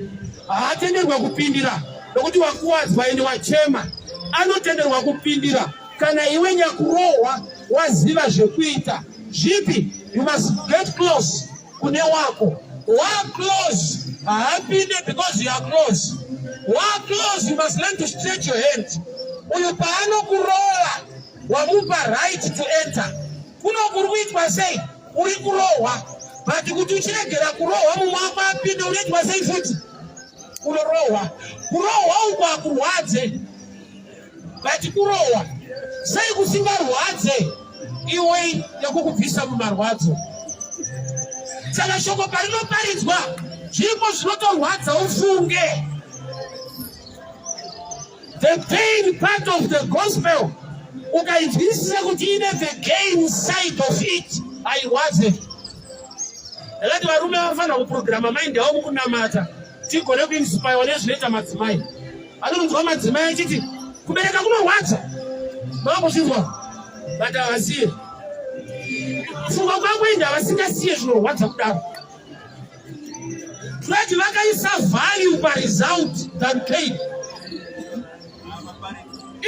A: Haatenderwe kupindira nokuti wakuwadzwa ende wachema. Anotenderwa kupindira kana iwe nyakurohwa waziva zvekuita. Zvipi? You must get close kune wako. Wa close haapinde because you are close. Wa close, you must learn to stretch your hand. Uyu paanokurowa wamupa right to enter. Kuno kuri kuitwa sei? Uri kurohwa, but kuti uchiregera kurohwa mumwe wako apinde, unoitwa sei futi? Unorohwa. Kurohwa uku hakurwadze, but kurohwa sei kusingarwadze iwe yekukubvisa mumarwadzo. Saka shoko parinoparidzwa zviripo zvinotorwadza ufunge. The pain part of the gospel ukainzwisisa kuti ine the gain side of it hairwadze. Ndakati varume vanofanira kuprograma mind yavo mukunamata tigone kuinspirwa nezvinoita madzimai. Anonzwa madzimai achiti kubereka kunorwadza, makuzvinzwa, but havasiye kufunga kwako ende havasingasiye zvinorwadza kudaro. Tinoti vakaisa value paresult than pain.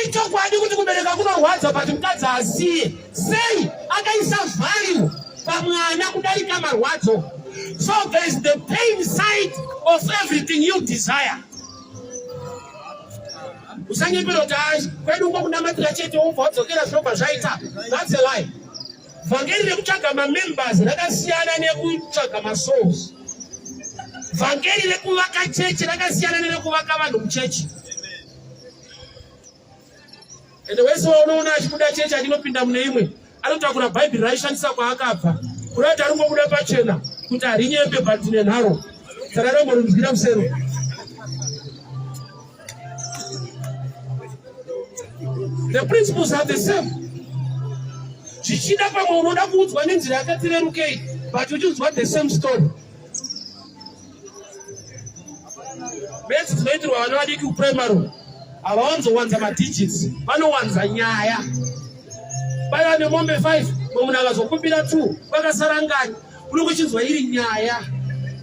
A: Ichokwadi kuti kubereka kunorwadza but mukadzi asiye. Sei akaisa value pamwana kudarika marwadzo? So there is the pain side of everything you desire. Usanyepera kuti kwedu uko kunamatira chete wobva wadzokera zvinobva zvaita. That's a lie. Vhangeri rekutsvaga mamembers rakasiyana nekutsvaga masouls. Vhangeri rekuvaka chechi rakasiyana nerekuvaka vanhu muchechi. Ende wese waunoona achibuda chechi achinopinda mune imwe anotakura bhaibheri raishandisa kwaakabva kuda kuti aringobuda pachena kuti harinyembe but nenharo saka romborinzwira musero. The principles are the same. Zvichida pamwe unoda kuudzwa nenzira yakati rerukei but uchinzwa the same story. Maths dzinoitirwa vana vadiki kuprimary havawanzowanza madigits, vanowanza nyaya. Paiva nemombe 5, mumwe munhu akazokumbira 2, kwakasara ngani? Unenge uchinzwa iri nyaya.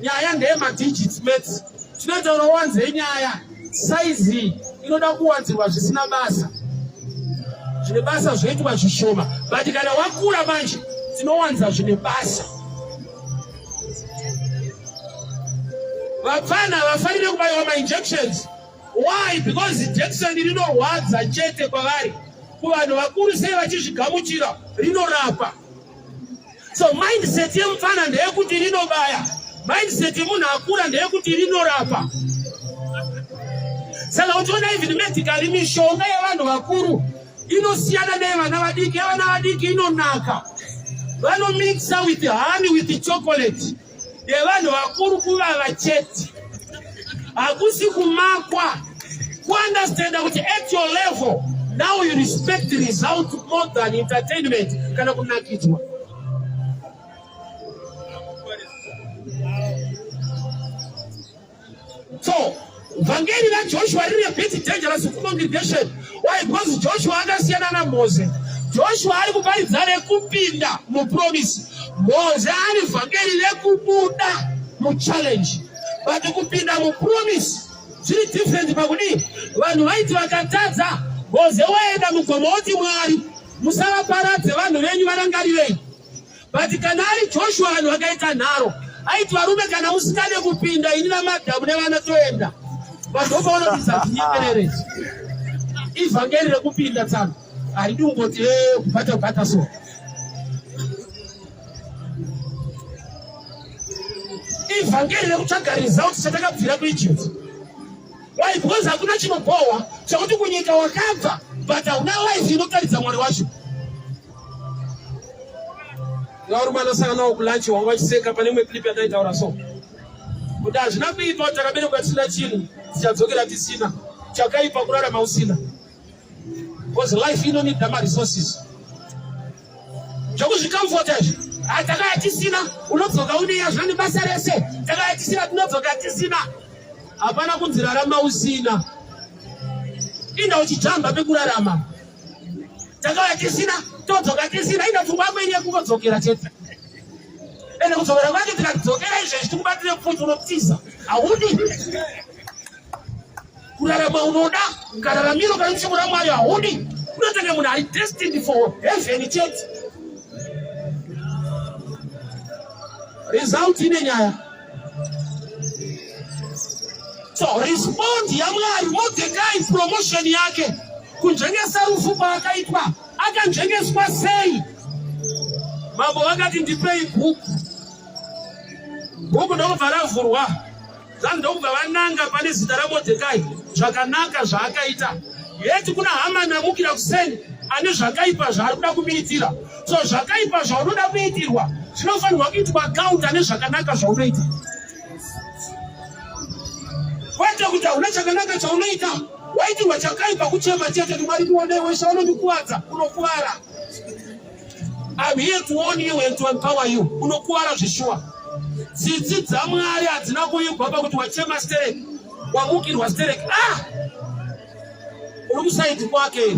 A: Nyaya ndeyemadigits maths. Tinoita unowanze nyaya, saizi inoda kuwanzirwa zvisina basa. Zvine basa zvoitwa zvishoma, but kana wakura manje tinowanza zvine basa. Vapfana havafanire kubaiwa mainjections. Why? Because injection rinorwadza chete kwavari. Kuvanhu vakuru sei vachizvigamuchira, rinorapa. So mindset yemupfana ndeyekuti rinobaya, mindset yemunhu akura ndeyekuti rinorapa. Saka uchiona even medically mishonga yevanhu vakuru inosiyana neyevana vadiki. Yevana vadiki inonaka, vanomixa with honey with chocolate. Yevanhu vakuru kuvava chete, hakusi kumakwa. Kuunderstanda kuti at your level now you respect the result more than entertainment kana kunakidzwa. So vhangeri raJoshua riri a bit dangerous kucongregation. Why? Because Joshua akasiyana naMose. Joshua ari kuparidza rekupinda mupromise. Mose ari vhangeri rekubuda muchallenge. But kupinda mupromise zviri different pakudii? Vanhu vaiti vakatadza, Mose waenda mugomo oti Mwari musavaparadze vanhu venyu varangarirei. But kana ari Joshua vanhu vakaita nharo, aiti varume kana musingade kupinda ini namadhamu nevana toenda. Vanhu vopaona kuti zadzinyengerere. Ivhangeri rekupinda tsano haridi kungoti eh, kubata kubata so. Ivhangeri rekutsvaga results chatakabvira kuEgypt. Why? Because hakuna chinobhowa chekuti kunyika wakabva but hauna life inotaridza Mwari wacho. Varume anosangana nawo kulunch wanga vachiseka pane imwe clip yataitaura so kuti hazvina kuipa kuti takaberekwa tisina chinhu tichadzokera tisina chakaipa kurarama usina because life inonida maresources zvekuzvikamfota izvi ah, takaya tisina unodzoka uneya zvane basa rese takaya tisina tinodzoka tisina hapana kunzi rarama usina inda uchijamba pekurarama takauya tisina todzoka tisina ina pfungwa yako iri yekungodzokera chete ende kudzokera kwacho tikadzokera izvezvi tikubatire pfuti unotiza haudi kurarama unoda kararamiro kari mushoko ramwari haudi unotenge munhu ari destined for heaven chete result ine nyaya So respond yaMwari Mordecai promotion yake kunzvengesa rufu kwaakaitwa akanzvengeswa sei? Mambo vakati ndipei bhuku. Bhuku ndokubva ravhurwa zvanzi ndokubva vananga pane zita raMordecai zvakanaka zvaakaita yeti kuna Hamani amukira kuseni ane zvakaipa zvaari kuda kumuitira so zvakaipa zvaunoda kuitirwa zvinofanirwa kuitwa counter nezvakanaka zvaunoita kwete kuti hauna chakanaka chaunoita waitirwa chakaipa kuchema chete kuti mwari ndione weshe unondikuvadza unokuvara I'm here to warn you and to empower you unokuvara zveshuwa tsitsi dzamwari hadzina kuigwa pakuti wachema stereki wamukirwa stereki ah uri kusaidi kwake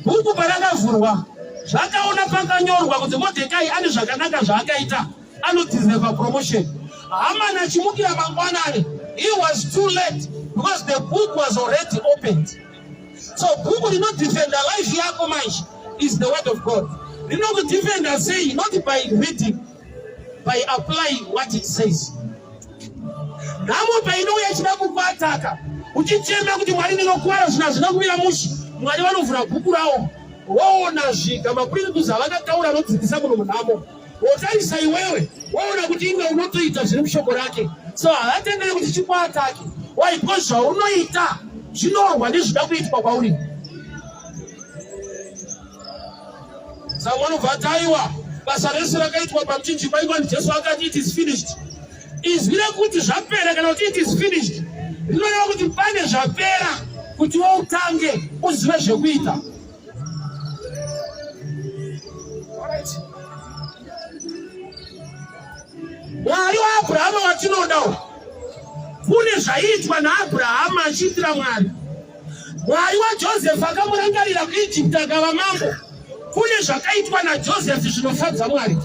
A: bhuku parakavhurwa zvakaona pakanyorwa kuti modhekai ane zvakanaka zvaakaita anodeserva promotion hamani achimukira mangwanani he was too late because the book was already opened so bhuku rinodefenda life yako manje is the word of god rinokudefenda sei not by reading by applying what it says nhamo painouya ichida kukuataka uchichema kuti mwari ndinokuwara zvinhu hazvina kumira mushe mwari vanovhura bhuku rawo woona zviga maprinciples avakataura anodzidzisa munhu munhamo wotarisa iwewe woona kuti inge unotoita zviri mushoko rake so havatendere kuti chikuatake why because zvaunoita zvinorwa nezvida kuitwa kwauri Saka vanobva vati aiwa basa rese rakaitwa pamuchinjikwa ingwani Jesu akati it is finished. Izwi rekuti zvapera kana kuti it is finished rinoreva kuti pane zvapera kuti woutange uzive zvekuita. Mwari waAbrahama watinoda kune zvaiitwa naAbrahama achiitira Mwari. Mwari waJoseph akamurangarira kuEgypt akava mambo. Kune zvakaitwa naJoseph zvinofadza Mwari.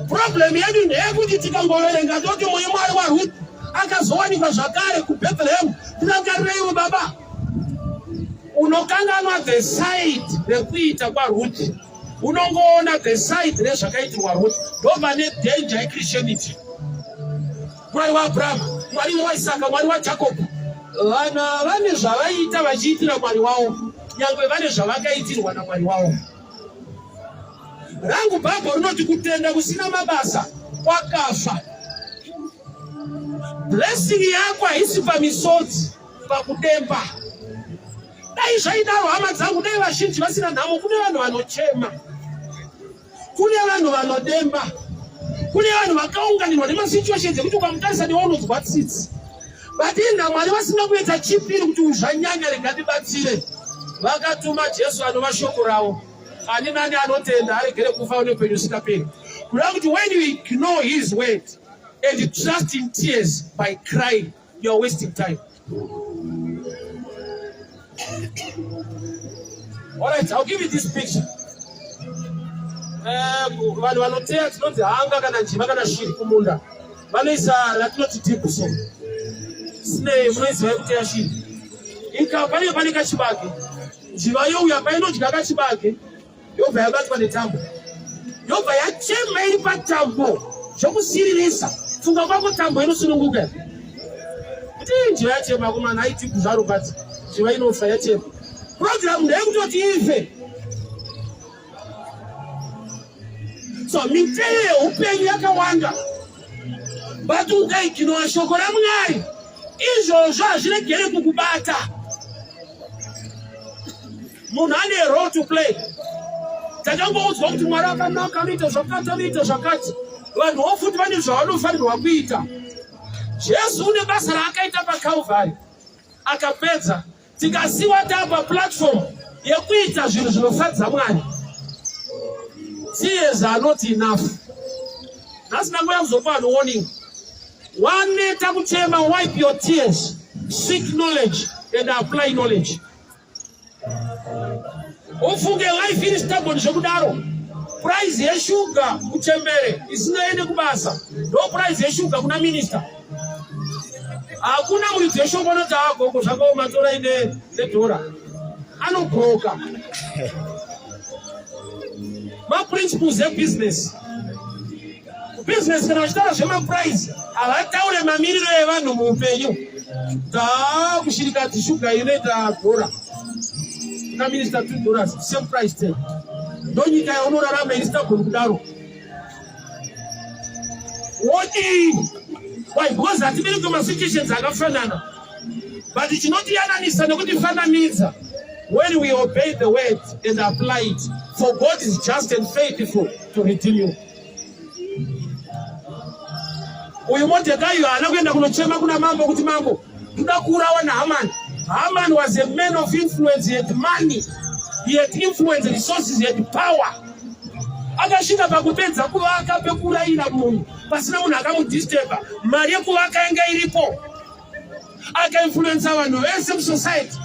A: Problem yedu ndeyekuti tikangoverenga toti muyi Mwari waRuth akazowanikwa zvakare kuBethlehem. Tirangarireiwo baba. Unokanganwa the side rekuita kwaRuth. Unongoona the side rezvakaitirwa Ruth. Ndopane danger yeChristianity. Mwari waAbrahama, Mwari waIsaka, Mwari waJakobho. Vana vane zvavaiita vachiitira Mwari wavo, nyangwe vane zvavakaitirwa naMwari wavo. Rangu Bhaibheri rinoti kutenda kusina mabasa kwakafa. Blessing yako haisi pamisodzi, pakudemba. Dai zvaidaro hama dzangu, dai vazhinji vasina nhamo. Kune vanhu vanochema Kune vanhu vanodemba, kune vanhu vakaunganirwa nemasituations ekuti ukamutarisa newe unonzwa tsitsi, but inga Mwari vasina kuita chipiri kuti zvanyanya, rega ndibatsire. Vakatuma Jesu anova shoko ravo. Ani nani anotenda aregere kufa une upenyu usingaperi. Kureva kuti when you ignore his word and trust in tears by crying, you are wasting time. All right, I'll give you this picture. Eh, vanhu vanoteya tinonzi hanga kana njiva kana shiri kumunda vanoisa ratinoti dhipu so sinei munoiziva yekuteya shiri ika pane pane kachibage njiva youya painodya kachibage yobva yabatwa netambo yobva yachema iri patambo zvokusiririsa funga kwako tambo inosununguka kuti njiva yachema komana aiti kuzvaro but njiva inofa yachema. Program ndeyekutoti ife. So miteyo yeupenyu yakawanda, but ukaiginowa shoko raMwari, izvozvo hazviregere kukubata. Munhu ane role to play. Takangoudzwa kuti Mwari akanaka, anoita zvakati, anoita zvakati. Vanhuwo futi vane zvavanofanirwa kuita. Jesu une basa raakaita paCalvary, akapedza. Tikasiwa tapa platform yekuita zvinhu zvinofadza Mwari. Tears are not enough. Nhasi ndanguya kuzopa vanhu warning. Waneta kuchema, wipe your tears, seek knowledge and apply knowledge. Ufunge life iri stubborn zvekudaro. Price yeshuga kuchembere isingaende kubasa ndo price yeshuga kuna minister. Hakuna muridzi weshoko anoti agogo zvakaoma torai nedhora. Anobroka. Maprinciples ebusiness. Business kana vachitaura zvemaprice havataure mamiriro evanhu muupenyu. Taakushirikadzi shuga inoita dhora. Kuna minister $2 same price tag. Ndonyika yaunorarama iri stubborn kudaro. Wodii? Why? Because hatibereki masituations akafanana. But chinotiyananisa nekutifananidza when we obey the word and apply it. For God is just and faithful to redeem you. Uyu Mordecai haana kuenda kunochema kuna mambo kuti mambo ndoda kuurawa naHaman. Haman was a man of influence. He had money, he had influence, resources, he had power. Akasvika pakupedza kuvaka pekurayira munhu pasina munhu akamudisturba. Mari yekuvaka yanga iripo. Akainfluensa vanhu vese musociety.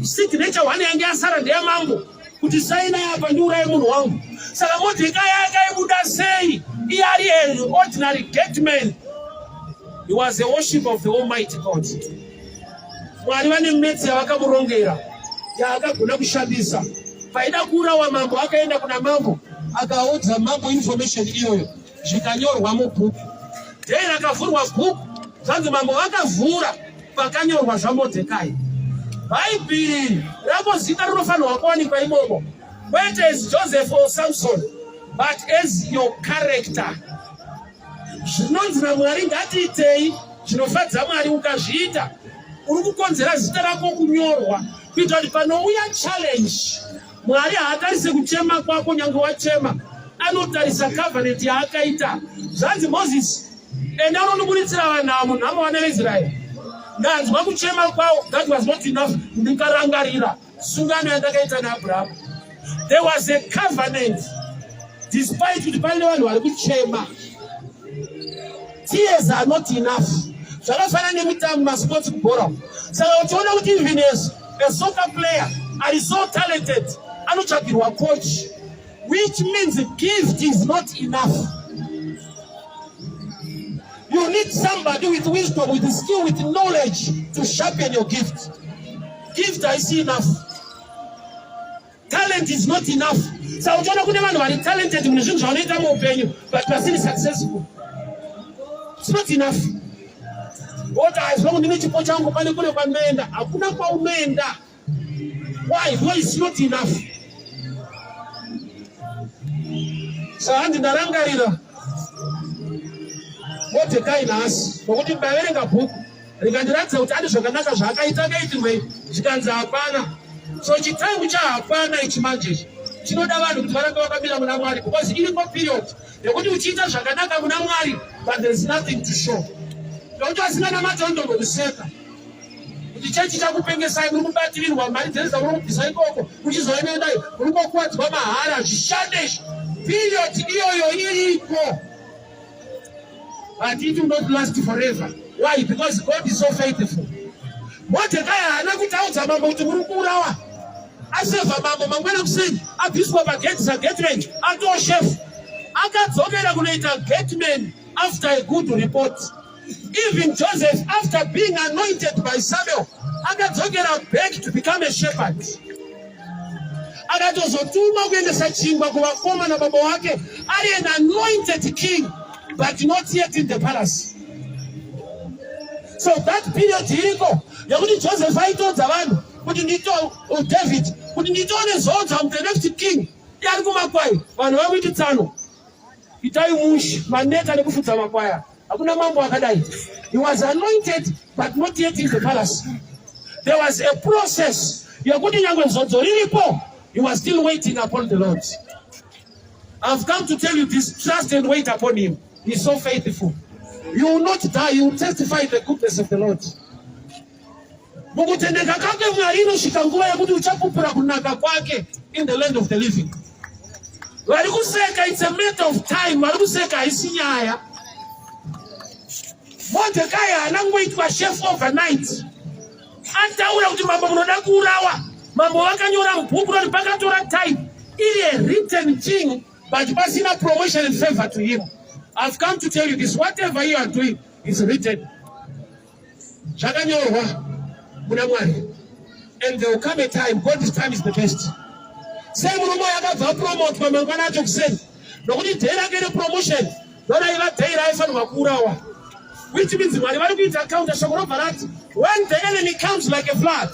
A: Signature one yange yasara ndeyamambo kuti saina apa ndiuraye munhu wangu. Saka Mordecai akaibuda sei iye ari an ordinary gateman? He was a worship of the Almighty God. Mwari vane metsi yavakamurongera yaakagona kushandisa. Paida kuurawa mambo, akaenda kuna mambo akaudza mambo information iyoyo, zvikanyorwa mubhuku. Dei rakavhurwa bhuku, zvanzi mambo vakavhura pakanyorwa zvaMordecai. Bhaibheri rako zita rinofanirwa kuwanikwa imomo, kwete as Joseph or Samson, but as your character. Zvinonzi naMwari ngatiitei zvinofadza Mwari. Ukazviita uri kukonzera zita rako kunyorwa, kuita kuti panouya challenge, Mwari haatarise kuchema kwako nyange wachema, anotarisa covenant yaakaita. Zvanzi Moses, enda unondiburitsira vanhu avo munhamo, vana veIsraeri. Ndanzwa kuchema kwavo. That was not enough. Ndikarangarira sungano yandakaita naAbrahamu. There was a covenant despite kuti paine vanhu vari kuchema. Tears are not enough. Zvakafanana nemitambo, masports, kubhora. Saka uchiona kuti even as a soccer player ari so talented, anotsvagirwa coach, which means gift is not enough. You need somebody with wisdom, with skill, with knowledge to sharpen your gift. Gift haisi enough. Talent is not enough. Saka uchiona kune vanhu vari talented mune zvinhu zvavanoita muupenyu but vasiri successful. It's not enough. Woti aizwa ndine chipo changu, pane kune kwanoenda. Hakuna kwaunoenda. Why? Because it's not enough. Saka handi ndarangarira Mordecai nhasi, nokuti ndaverenga bhuku rikandiratidza kuti ane zvakanaka zvaakaita. Akaitirwei? Zvikanzi hapana. So chitime chahapana ichi manje ichi chinoda vanhu kuti varambe vakamira muna Mwari, because iriko period yekuti uchiita zvakanaka muna Mwari but there is nothing to show, nokuti vasina namato anondomboseka kuti chechi chakupengesai, muri kubatirirwa mari dzese dzamuri kubvisa ikoko, muchizoenendai muri kungokuwadzwa mahara, zvishande izvi. Period iyoyo iriko, but it will not last forever. Why? Because God is so faithful. Mordecai haana kutaudza mambo kuti muri kuurawa. Asevha mambo mangwana kuseni, abviswa pagate sagateman, atoo chef. Akadzokera kunoita gateman after a good report. Even Joseph, after being anointed by Samuel, akadzokera back to become a shepherd. Akatozotumwa kuendesa chingwa kuvakoma nababa wake ari an anointed king, but not yet in the palace. So that period iriko yekuti Joseph aitodza vanhu kuti ndito David. Kuti nditone zodza I'm the next king. Iye ari kumakwai, vanhu vakuiti tsano. Itai mushe, maneta nekufudza makwaya. Hakuna mambo akadai. He was anointed but not yet in the palace. There was a process yekuti nyangwe zodzo riripo, he was still waiting upon the Lord. I've come to tell you this, trust and wait upon him. He's so faithful. You will not die, you will testify the goodness of the Lord. Mukutendeka kwake Mwari inosvika nguva yekuti uchapupura kunaka kwake in the land of the living. Vari kuseka, it's a matter of time. Vari kuseka haisi nyaya. Mordecai haana kungoitwa chef overnight. Ataura kuti mambo munoda kuurawa. Mambo vakanyora mubhuku roti pakatora time iri a written thing but pasina promotion and favor to him. I've come to tell you this, whatever you are doing is written. Zvakanyorwa muna Mwari. And there will come a time, God's time is the best. Sei murume uyu akabva apromotwa mangwana acho kuseni nokuti day rake repromotion ndoraiva day raaifanirwa kuurawa, which means Mwari vari kuita counter. Shoko robva rati when the enemy comes like a flood,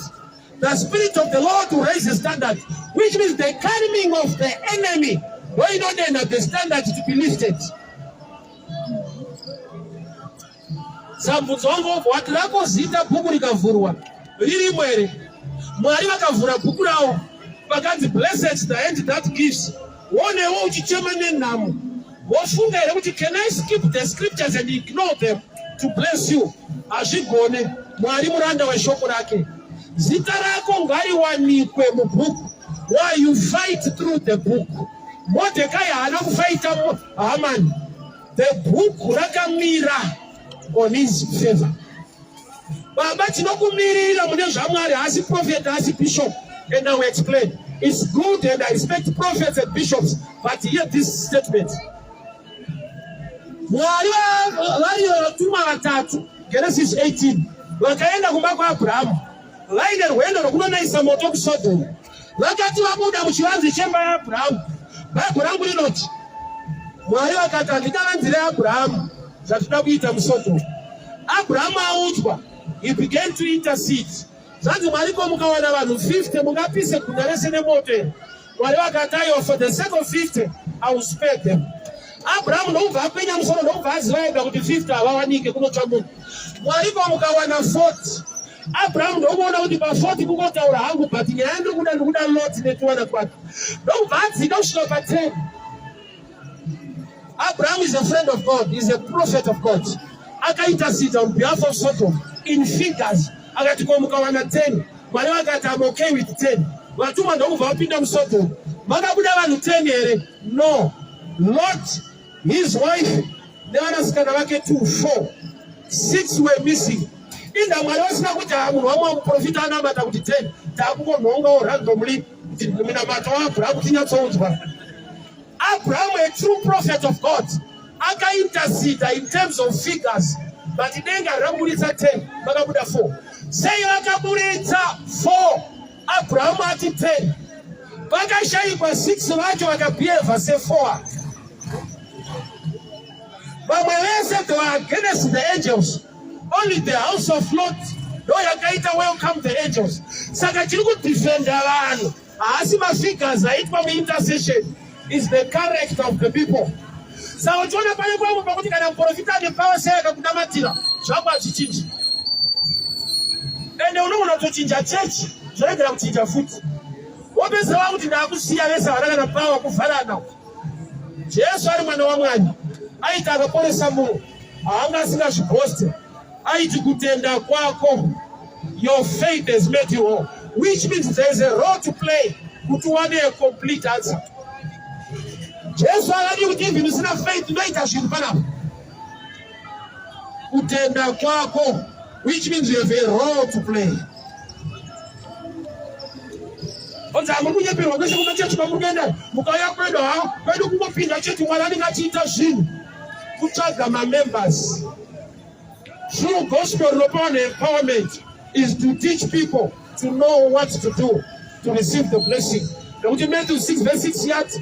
A: the spirit of the Lord will raise the standard, which means the coming of the enemy ndoinodena the standard to be lifted. Samubvunzo wangu wobva wati rako zita bhuku rikavhurwa ririmo here? Mwari vakavhura bhuku ravo vakanzi blessed the hand that gives. Wonewo uchichema nenhamo, wofunga here kuti can I skip the scriptures and ignore them to bless you? Hazvigone. Mwari muranda weshoko rake. Zita rako ngariwanikwe mubhuku. Why you fight through the book. Mordecai haana kufaita Haman. The book rakamira on his favor. Baba tinokumirira mune zvaMwari, haasi prophet, haasi bishop. And I will explain. It's good and I respect prophets and bishops, but hear this statement. Mwari vari vatumwa vatatu, Genesis 18, vakaenda kumba kwaAbrahamu vaine rwendo rwokunonaisa moto kuSodom. Vakati vabuda muchivanze chemba yaAbrahamu, Bhaibheri rangu rinoti Mwari vakati handingavanzire Abrahamu zvatinoda kuita muSodom. Abrahamu audzwa, he began to intercede. Zvanzi Mwari ko mukawana vanhu 50 mungapise guta rese nemoto here? Mwari vakati aiwa, for the sake of 50 I will spare them. Abrahamu ndokubva akwenya musoro ndokubva aziva ega kuti 50 havawanike kunotsva munhu. Mwari ko mukawana 40. Abrahamu ndokuona kuti pa 40 kungotaura hangu, but nyaya ndikuda ndikuda Lot netuwana twake. Ndokubva adzika kusvika pa 10. Abraham is a friend of God, he's a prophet of God. Akaintercede on behalf of Sodom in figures. Akati ko mukawana 10. Mwari vakati I'm okay with 10. Vatumwa ndokubva vapinda muSodom. Makabuda vanhu 10 here? No. Lot, his wife, nevanasikana vake 2, 4. 6 were missing. Inda Mwari vasina kuti munhu wamwe muprofita anamata kuti 10. Takungonhongawo randomly kuti minamato waAbraham tinyatsoudzwa. Abraham, a true prophet of God, akaintercede in terms of figures, but denga rakaburitsa 10, vakabuda 4. Sei vakaburitsa 4? Abraham ati 10. Vakashayikwa 6 vacho vakabehave se4. Vamwe vese they were against the angels. Only the house of Lot ndo yakaita welcome the angels. Saka chiri kudefenda vanhu haasi mafigures aitwa muintercession, is the character of the people. Saka uchiona pane pamwe pakuti kana muprofita ane power sei akakunamatira zvako hazvichinji, ende unogona kutochinja chechi zvoregera kuchinja futi, wopedzisira wakuti ndakusiya vese havana kana power kuvharana. Jesu ari mwana waMwari aiti akaporesa munhu haanga asingazvibhoste, aiti kutenda kwako, your faith has made you whole, which means there is a role to play kuti uwane a complete answer. Jesu akadi kuti even usina faith unoita zvinhu panapa. Kutenda kwako, which means you have a role to play. Onzi hamuri kunyeperwa kwese kumachechi kwamuri kuenda, mukauya kwedu ha kwedu kungopinda chechi Mwari anenge achiita zvinhu kutsvaga mamembers. True gospel rinopa vanhu empowerment is to teach people to know what to do to receive the blessing. Nekuti Matthew 6 verse 6 yati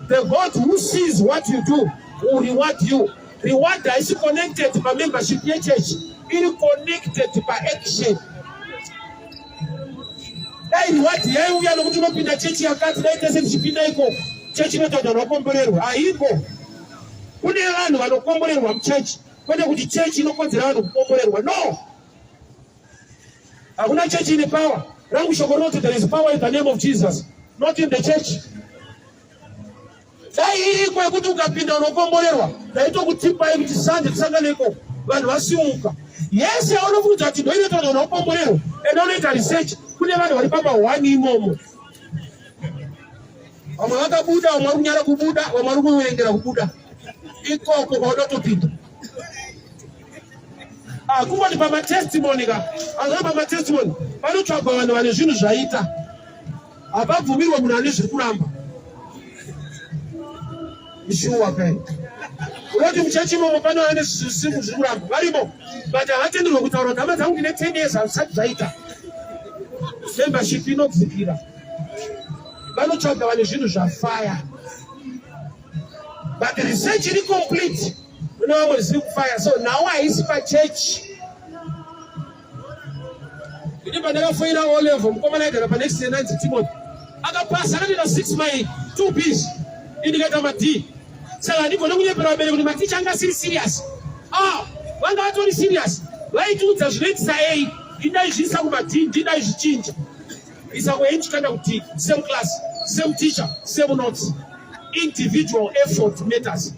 A: the God who sees what you do will reward you. Reward haisi connected pamembership yechurch, iri connected paaction. Dai reward yaiuya nokuti unopinda chechi yakati, dai tese tichipinda ikoko. Chechi inoita kuti vanhu vakomborerwe. Haiko. Kune vanhu vanokomborerwa muchechi, kwete kuti chechi inokodzera vanhu kukomborerwa. No. Hakuna chechi ine power. Rangu shoko rinoti there is power in the name of Jesus, not in the church. Dai iriko yekuti ukapinda unokomborerwa, ndaitokutipai kuti sande tisangane ikoko, vanhu vasimuka. Yese yaunofunga kuti ndoinoita kuti vanhu vakomborerwe, enda unoita research. Kune vanhu vari pamahwani imomo, vamwe vakabuda, vamwe vari kunyara kubuda, vamwe vari kuverengera kubuda ikoko kwaunotopinda. Ah, kungoti pamatestimony ka, azva pamatestimony panotsvagwa vanhu vane zvinhu zvaita. Hapabvumirwe munhu ane zviri kuramba. Shuwa kai. Unoti muchechi imomo pane vane zvinhu zviri kuramba. Varimo. But havatenderwe kutaura kuti hama dzangu ndine 10 years hazvisati zvaita. Membership inodzikira. Vanotsvaga vane zvinhu zvafaya. But research iri complete. Kune vamwe zvisiri kufaya. So now haisi pachechi. Ini pandakafoira O level mukomana aigara pa next year nanzi Timothy akapasa akatoita 6 my 2 Bs ini ndikaita ma D saka handigone kunyepera vabereki kuti maticha anga asiri serious ah vanga vatori serious vaitiudza zvinoitisa A indaizviisa kuma D ndindaizvichinja isa ku A ndichikanda ku D same class same teacher same notes individual effort matters.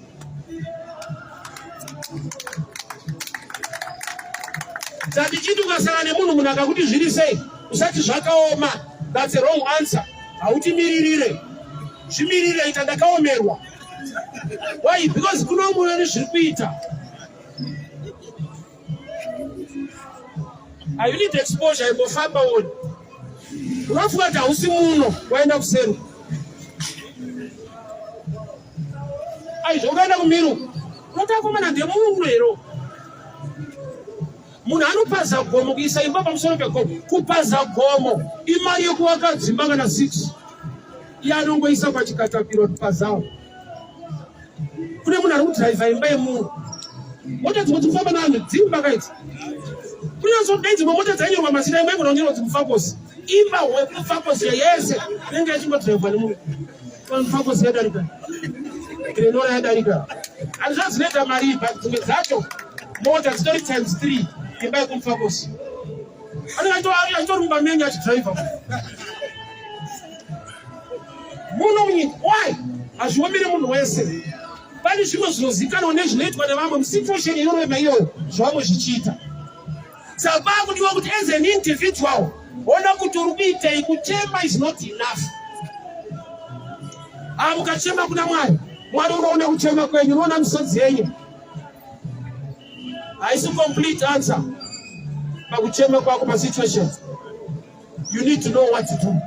A: Dzatichiti ukasara nemunhu munhu akakuti zviri sei usati zvakaoma that's a wrong answer hautimiririre zvimirire ita ndakaomerwa why because kuno umwe nezviri kuita Ah, you need exposure imbofamba uone unofunga kuti hausi muno waenda kuseri aizvo ukaenda kumiru unotakomana ndemuno here munhu anopaza gomo kuisa imba pamusoro pegomo kupaza gomo imari yekuvaka dzimba kana 6 iye anongoisa pachikatapiro pazawo kune munhu ari kudhiraivha imba yemunhu mota dzimwe dzikufamba navanhu dzimba kaidzi kunyatsodai dzimwe mota dzainyorwa mazita imwe igona kunyorwa kuti mufakosi imba wekufakosi yese inenge yachingodhiraivhwa nemunhu mufakosi yadarika grenora yadarika handizva dzinoita mari but dzimwe dzacho mota dzitori times 3 imba yekumufakosi anenge achitori mumba menyu achidhiraivha muno munyika why hazviomere munhu wese pane zvimwe zvinozikanwa nezvinoitwa nevamwe musituation inorema iyoyo zvavamwe zvichiita saka kwakudiwa kuti as an individual ona kuti uri kuitei kuchema is not enough ah, mukachema kuna mwari mwari unoona kuchema kwenyu unoona misodzi yenyu haisi complete answer pakuchema kwako pasituation You need to know what to do.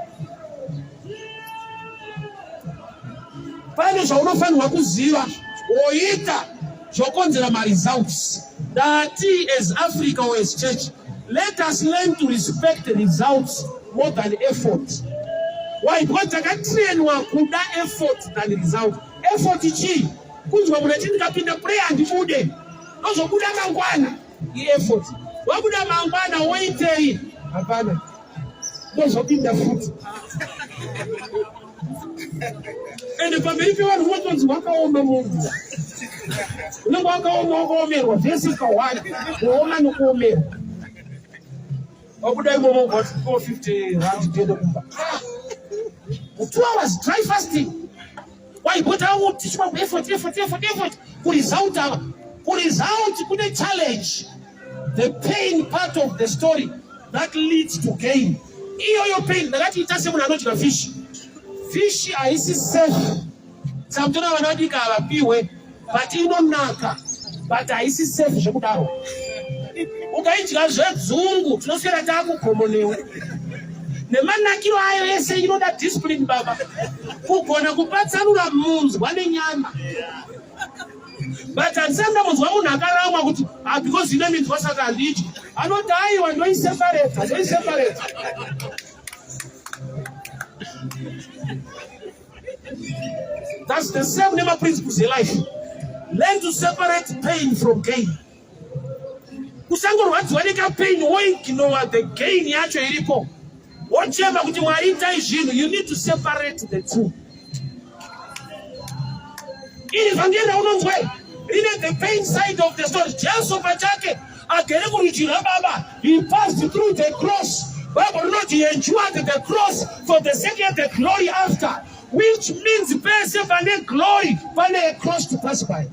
A: Pane zvaunofanirwa kuziva woita zvokonzera maresults. Ndati as Africa or as church, let us learn to respect the results more than effort. Why? Because takatrainwa kuda effort than result. Effort chii? Kunzwa munhu achiti ndikapinda prayer handibude. Ndozobuda mangwana. Ieffort. Wabuda mangwana woitei? Hapana. Ndozopinda futi. Ende pamberi pevanhu unotonzi wakaoma munhu. Unenge wakaoma wakaomerwa vhesi ikahwani kuoma nokuomerwa. Wabuda imomo got 450 rand tiende kumba. 2 hours dry fasting. Waibota utichwa effort effort effort effort kuresult ava kuresult kune challenge the pain part of the story that leads to gain iyoyo pain ndakati ita semunhu anodya fish fish haisi safe sakutora vana vadiki havapiwe but inonaka but haisi safe zvekudaro ukaidya zvedzungu tinoswera takugomo newe nemanakiro ayo ese inoda discipline baba kugona kupatsanura munzwa nenyama but handisati ndambonzwa munhu akaramwa kuti ah, because ine minzwa saka handidyi anoti aiwa ndoisepareta ndoisepareta That's the same nema principles elife. Learn to separate pain from gain. Usangorwadziwa neka pain woignore the gain yacho iripo.
B: Wochema kuti Mwari itai zvinhu. You need to separate the two. Iri vhangeri raunonzwa rine the pain side of the story. Jesu pachake agere kurudyi rwababa, he passed through the cross. Bible rinoti he endured the cross for the sake of the glory after, which means pese pane glory pane a cross to pass by.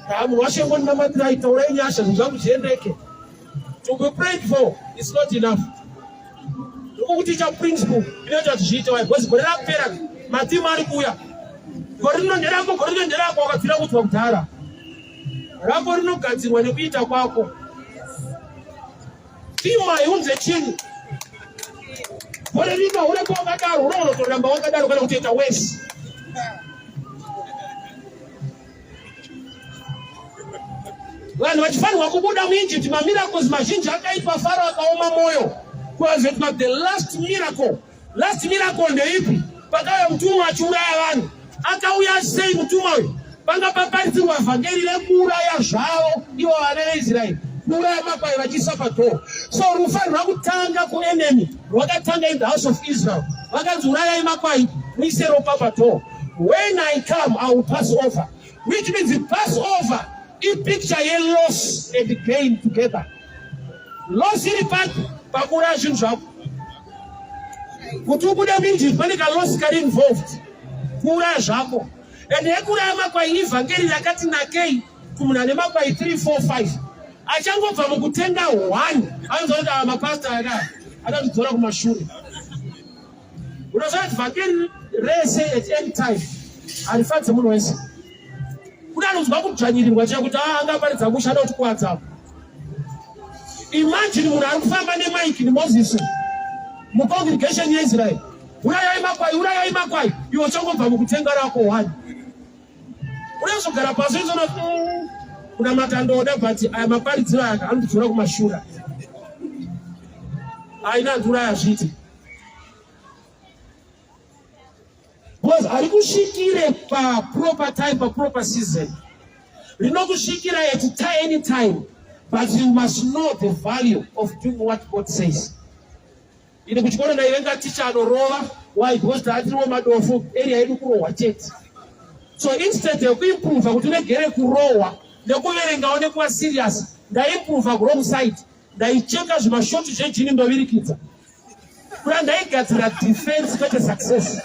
B: Munhu washe ngonamatirai, taurai nyasha, zvinhu zvangu zviendeke. To be prayed for is not enough. Ndokukuticha principle inoita kuti zviite wai because gore rakupera matimu ari kuuya. Gore rino nderako, gore rino nderako, wakabvira kudzwa kudhara. Rako rinogadzirwa nekuita kwako. Timu haiunze chinhu. Gore rino ureko wakadaro, unogonotoramba wakadaro kana kutoita wesi. Vanhu vachifanirwa kubuda muEgypt, mamiracles mazhinji akaitwa, Faro akaoma mwoyo. Kwazoitwa the last miracle. Last miracle ndeipi? Pakauya mutumwa achiuraya vanhu. Akauya sei mutumwa uyu? Panga paparidzirwa vhangeri rekuuraya zvavo ivo vana veIsraeri, kuuraya makwai vachiisa padhoo. So rufa rwakutanga kuenemy rwakatanga in the house of Israel. Vakanzi urayai makwai muise ropa padhoo. When I come, I will pass over. Which means pass over ipicture yeloss and gain together. Loss iri papi? Pakuuraya zvinhu zvako. Kuti ubude muEgypt pane kaloss kari involved. Kuuraya zvako. And yekuuraya makwai ivhangeri rakati nakei kumunhu ane makwai 3, 4, 5. Achangobva mukutenga 1 anonzwa kuti ava mapasta aka akatidzora kumashure. Unoziva kuti vhangeri rese at any time harifadze munhu wese. Kune anonzwa kudzvanyirirwa chaiyo kuti ah, angaparidza musha anoda kutikuvadza. Imagine munhu ari kufamba nemaiki neMoses mucongregation yeIsrael, urayai makwai, urayai makwai, iwe uchangobva mukutenga rako one. Unozogara pasi uchizoona kunamata ndoda, but aya maparidziro aya anotidzora kumashura. Aina andiuraya zviti. Because harikusvikire paproper time, paproper season. Rinokusvikira at any time, but you must know the value of doing what God says. Ini kuchikoro ndaivenga ticha anorova. Why? Because taatiriwo madofo, area yedu kurohwa chete. So instead yekuimprova kuti uregere kurohwa nekuverengawo nekuva serious, ndaimprova wrong side. Ndaicheka zvimashoti zvejini ndovirikidza. Kuda ndaigadzira defense kwete success.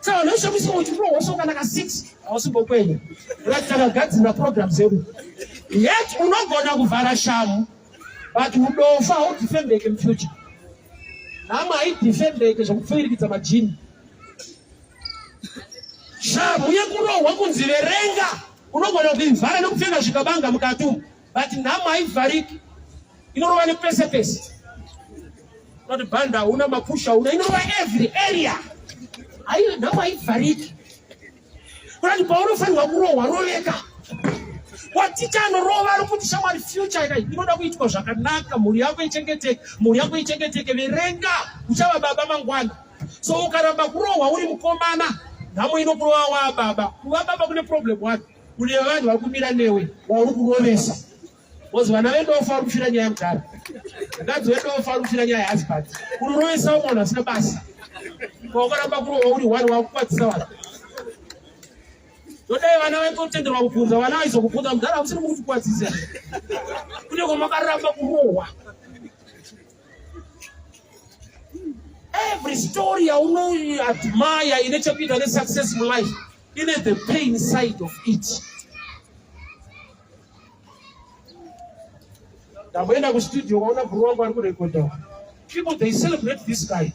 B: Saka vanhu vese kuti urohwa so kana ka 6 hausimbokwenya. Kuti takagadzira program dzedu. Yet unogona kuvhara shamu but udofa haudefendeke mufuture. Nhamo haidefendeke zvekupfuirikidza majini. Shamu yekurohwa kunzi verenga unogona kuivhara nekupfeka zvikabanga mukati umu. But nhamo haivhariki, inorova nepese pese. Unoti bhanda hauna, mapusha hauna, inorova every area. Nhamo haivhariki. Unoti paunofanirwa kurohwa roveka. Waticha anorova ari kuti shamwari, future inoda kuitwa zvakanaka, mhuri yako ichengeteke, mhuri yako ichengeteke, verenga, uchava baba mangwana. So ukaramba kurohwa uri mukomana, nhamo inokurova waa baba. Kuva baba kune problem one. Kune vanhu vari kumira newe wauri kurovesa. Because vana vedofa vari kufira nyaya yemudhara. Mukadzi wedofa ari kufira nyaya yehusband. Unorovesa umwe vanhu vasina basa. Kwawakaramba kurohwa uri one wakukwadzisa vanhu. Todai vana vaitotenderwa kubvunza, vana vaizokubvunza mudhara hamusiri mukutikwadzisa. Kune kwamakaramba kurohwa. Every story yaunoadmire ine chekuita nesuccess mulife ine the pain side of it. Ndamboenda kustudio kwaona bhuru wangu ari kurekodha. People they celebrate this guy.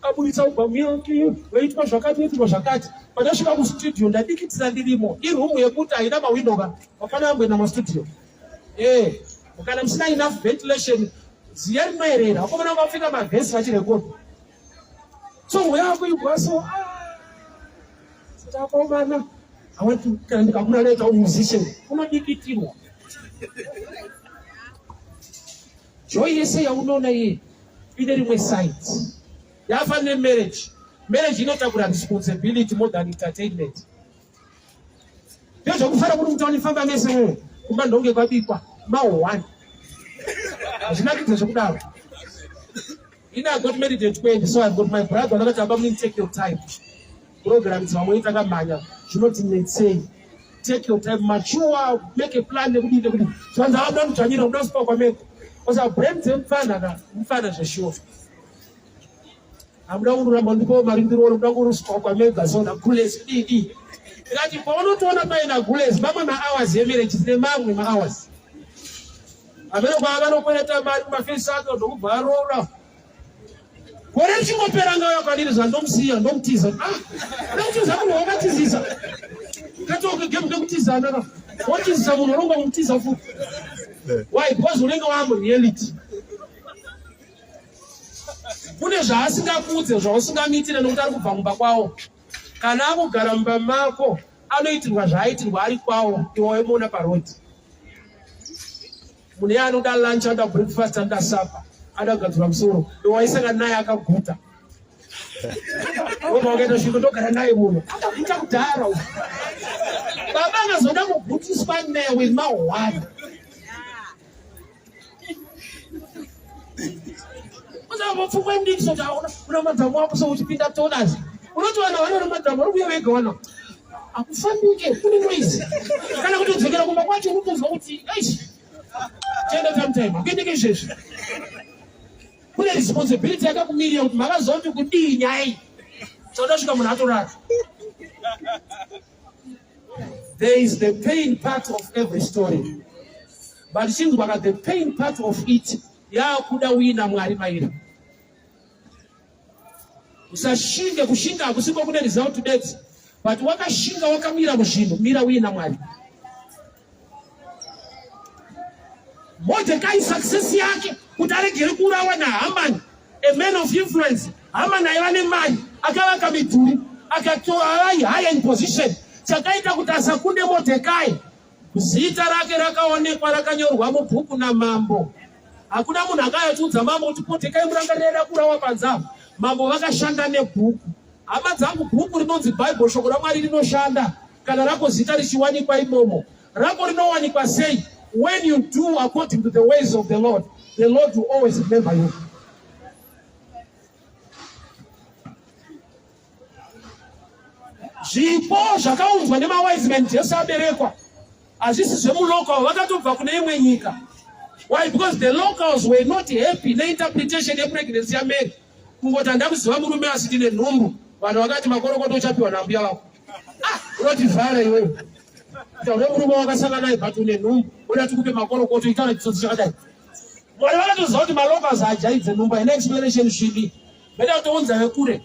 B: Akaburitsa album yake, vaitwa zvakati, vaitwa zvakati. Pandasvika kustudio ndadikitira ndirimo. Iroom yekuti haina mawindo ka. Wafana amboenda mastudio. Kana musina enough ventilation, ziya rinoerera. Vakomana vakapfeka mavhesi vachirekodha. So mweya wako igwa so takomana awati kana ndikakura ndaita musician unodikitirwa. Joy yese yaunoona iye ine rimwe side. Yafa nemarriage. Marriage inotakura responsibility more than entertainment. Ndezvekufara kuti mutauni famba mese wewe.
A: kumba ndonge kwabikwa ma1. Hazvinakidze zvekudaro. Ini I got married at 20, so I've got my brother ndakati aba munini take your time. Program dzavamwe takamhanya zvinoti netsei. Take your time, mature, make a plan nekudii nekudii. Zvanzi hamuda kudzvanyira kuda kusipa kwameko. Osa brain dzemupfana ka, mupfana zveshuwa. Hamuda kuramba ndipo mari ndiroore kuda kuruswa kwamega so na gules dii dii. Ndikati paunotoona paina gules mamwe ma hours yemarriage tine mamwe ma hours. Amene kwa vanokwereta mari kumafesi ake ndokubva aroora. Gore richingopera ngauya kwandiri zvandomusiya ndomutiza. Ah, ndokutiza munhu wakatizisa. Katoke game ndokutizana ka. Wotizisa munhu unonga kumutiza futi. Why? Because unenge wamu reality. Kune zvaasingakuudze zvausingamuitire nokuti ari kubva kumba kwawo. Kana akugara mumba mako anoitirwa zvaaitirwa ari kwawo iwe waimuona paroad. Munhu iye anoda lunch, anoda breakfast, anoda supper, anoda kugadzirwa musoro. Iwe waisangana naye akaguta. Wobva wakaita sviko ndogara naye muno. Akaguta kudhara. Baba akazoda kugutiswa newe mahwani. Pfungwa ndiki so taona una madhamu ako so uchipinda tonas. Unoti vana vana madhamu vari kuuya vega wana. Akufambike kune noise. Kana kuti udzokera kumba kwacho unotonzwa kuti eish. Tenda time time. Akuendeke izvezvi. Kune responsibility yakakumirira kuti makazoti kudii nyaya iyi. Chauda svika munhu atorara. There is the pain part of every story. But chinzwa ka the pain part of it yakuda uina Mwari mairi. Usashinge kushinga hakusiko kune result bedzi. But wakashinga wakamira muzvinhu, mira uina Mwari. Mordecai success yake kuti aregere kuurawa naHamani, a man of influence. Hamani aiva nemari, akavaka midhuri, akatova high in position. Chakaita kuti asakunde Mordecai, zita rake rakaonekwa rakanyorwa mubhuku namambo. Hakuna munhu akayatiudza mambo kuti Mordecai murangarire aida kuurawa panze apa. Mambo vakashanda nebhuku. Hama dzangu, bhuku rinonzi Bible, shoko raMwari rinoshanda kana rako zita richiwanikwa imomo. Rako rinowanikwa sei? When you do according to the ways of the Lord, the Lord will always remember you. Zvipo zvakaunzwa nemawise men Jesu aberekwa hazvisi zvemulocal, vakatobva kune imwe nyika. Why? Because the locals were not happy neinterpretation yepregnancy yaMary. Kungoti handida kuziva murume asi ndine nhumbu. Vanhu vakati makorokoto uchapiwa nambuya vako. Ah, unoti vhara iwewe. Taure murume wakasangana naye but une nhumbu. Unoda tikupe makorokoto itaura chitsotsi chakadai. Mwari vakatoziva kuti malocals hajaidze nhumbu haina explanation svidi. Vaida kutounza vekure.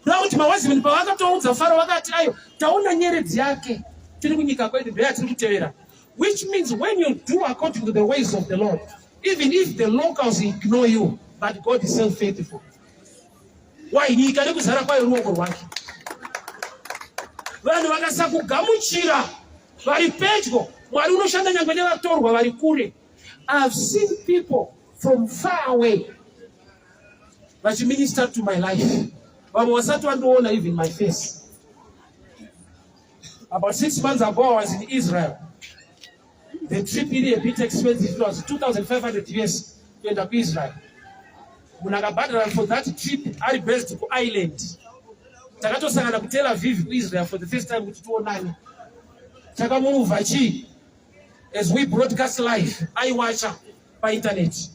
A: Kuda kuti mawazimeni pavakatounza Faro vakati ayo taona nyeredzi yake tiri kunyika kwedu ndoyatiri kutevera. Which means when you do according to the ways of the Lord, even if the locals ignore you, but God is still faithful. Why? Nyika nekuzara kwayo ruoko rwake. Vanhu vakasakugamuchira vari pedyo, Mwari unoshanda nyangwe nevatorwa vari kure. I've seen people from far away vachiminister to my life. Vamwe vasati vandiona even my face. About 6 months ago I was in Israel. The trip iri a bit expensive. It was 2,500 US kuenda kuIsrael. Munhu akabhadhara for that trip ari based kuIreland. Takatosangana kuTel Aviv kuIsrael for the first time kuti tionane. Takamuvha chii? As we broadcast live, aiwacha painternet.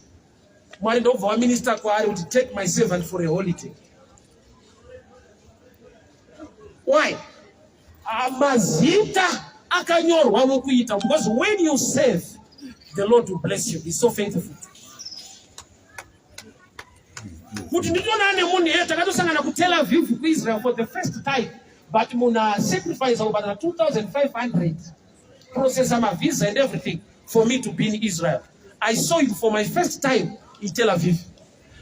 A: Mwari ndobva waminister kwaari kuti take my servant for a holiday. Why? Mazita akanyorwa vokuita because when you serve the Lord will bless you. He's so faithful. Kuti nditoona nemunhu iye takatosangana kuTel Aviv kuIsrael for the first time but munhu asacrifice kubhadhara 2500 processa mavisa and everything for me to be in Israel. I saw you for my first time in Tel Aviv.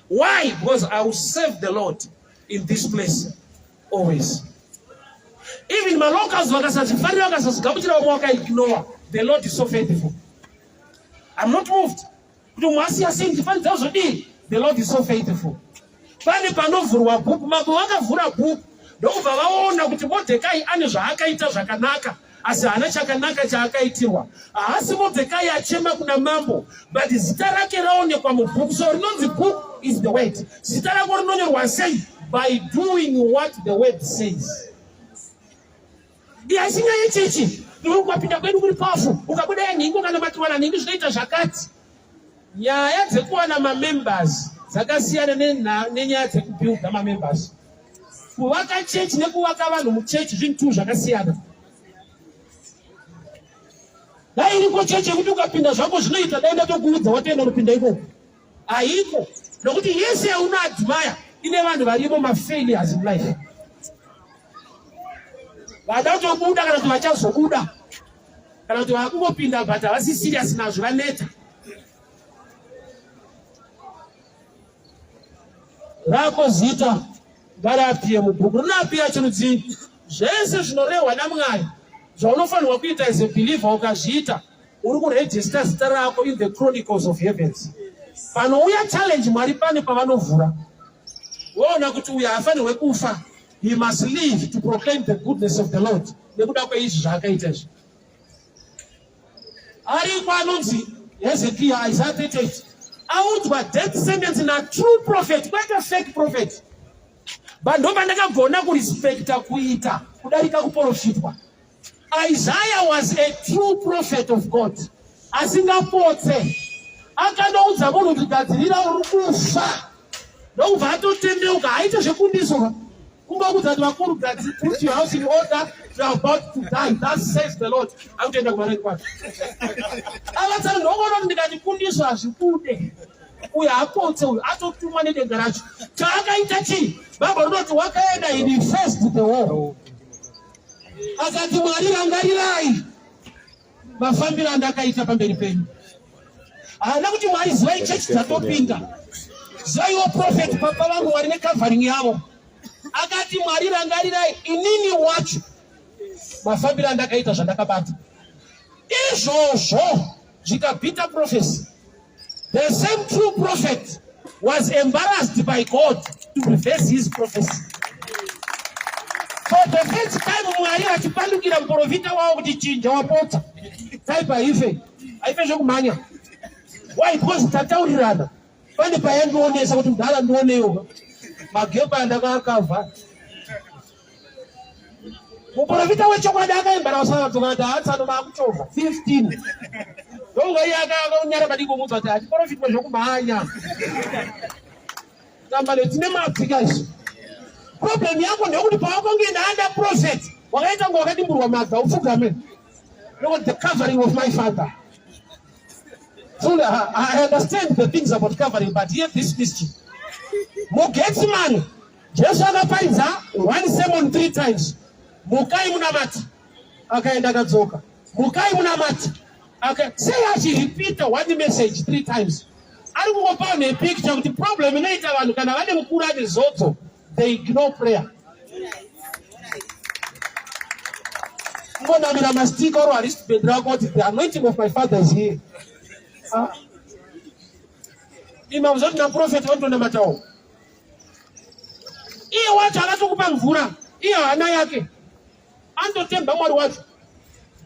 A: Why? Because I will serve the Lord in this place always. Even malocals vakasazvifarira vakasazvigamuchira vamwe vakaignore. The Lord is so faithful. I'm not moved. Kuti umwe asiya sei ndifanidza kuzodii? The Lord is so faithful. Pane panovhurwa bhuku, mambo vakavhura bhuku ndokubva vaona kuti Mordecai ane zvaakaita zvakanaka. Asi haana chakanaka chaakaitirwa. Haasi Mordecai achema kuna mambo, but zita rake raonekwa mubhuku. So rinonzi book is the word. Zita rako rinonyorwa sei? By doing what the word says. Iyi nyaya yechechi. Ukapinda kwedu kuri powerful, ukabuda yanhingi ukanamatirwa nanhingi zvinoita zvakati. Nyaya dzekuwana mamembers dzakasiyana nenyaya dzekubuilda mamembers. Kuvaka chechi nekuvaka vanhu muchechi zvinhu tu zvakasiyana. Dai iriko chechi yekuti ukapinda zvako zvinoita, dai ndatokuudza watoenda unopinda ikoko. Haiko, nokuti yese yaunoadmire ine vanhu varimo mafailures in life. Vada kutobuda kana kuti vachazobuda kana kuti vakungopinda but havasi serious nazvo, vaneta. Rako zita ngariapie mubhuku. Rinoapia chirudzii? Zvese zvinorehwa naMwari zvaunofanirwa kuita as a believer, ukazviita uri kurejista zita rako in the chronicles of heavens. Panouya challenge, Mwari pane pavanovhura voona kuti uyu haafanirwe kufa, he must live to proclaim the goodness of the Lord nekuda kweizvi zvaakaita izvi. Ariko anonzi Hezekiah, Isaiah 38, audzwa death sentence na true prophet, kwete fake prophet. But ndo pandakagona kurespekta kuita kudarika kuprofitwa. Isaiah was a true prophet of God, asingapotse. Akanoudza munhu kuti gadzirira, uri kufa, ndokubva atotendeuka. Haite zvekundiso, kungokuudza kuti vakuru, put your house in order, you are about to die, that says the Lord. Akutoenda kumareki kwacho. Avatsari ndokuona kuti ndikati kundiso hazvibude, uyu haapotse, uyu atotumwa nedenga racho. Chaakaita chii? Bhaibheri rinoti wakaenda, he faced the war, akati, "Mwari, rangarirai mafambiro andakaita pamberi penyu." Haana kuti, "Mwari, zivai chechi dzatopinda, zivaiwo prophet papa vangu vari necovering yavo." Akati, "Mwari, rangarirai inini wacho mafambiro andakaita zvandakabata." Izvozvo zvikabhita prophecy. The same true prophet was embarrassed by God to reverse his prophecy for the first time. Mwari vachipandukira muprofita wavo kuti chinja, wapotsa, type haife, haife zvekumhanya. Why? Because tataurirana, pane payandionesa kuti mudhara ndionewo magepa andakaakavha. Muprofita wechokwadi akaembarasa kuti haatsano maakuchovha 15, ndonga iye akanyara madiki omudza kuti hachiprofitwa zvokumhanya. Tamba tine mapfika izvi. Problem yako ndeyekuti pawakangoenda under prophet, wakaita kunge wakadimburwa madza upfugame. Look at the covering of my father. So I understand the things about covering, but here this mystery. MuGethsemane, Jesu akaparidza one sermon three times. "Mukai munamati." Akaenda, akadzoka. "Mukai munamati." Aka sei achiripita one message three times? Ari kungopa nepicture kuti problem inoita vanhu kana vane mukuru ane zodzo, they ignore prayer. Kungonamira masticker or wristband rako kuti the anointing of my father is here. Ah. Ima uzoti naprofeti vantonamatawo. Iye wacho akatokupa mvura, iye hana yake anototemba Mwari wacho.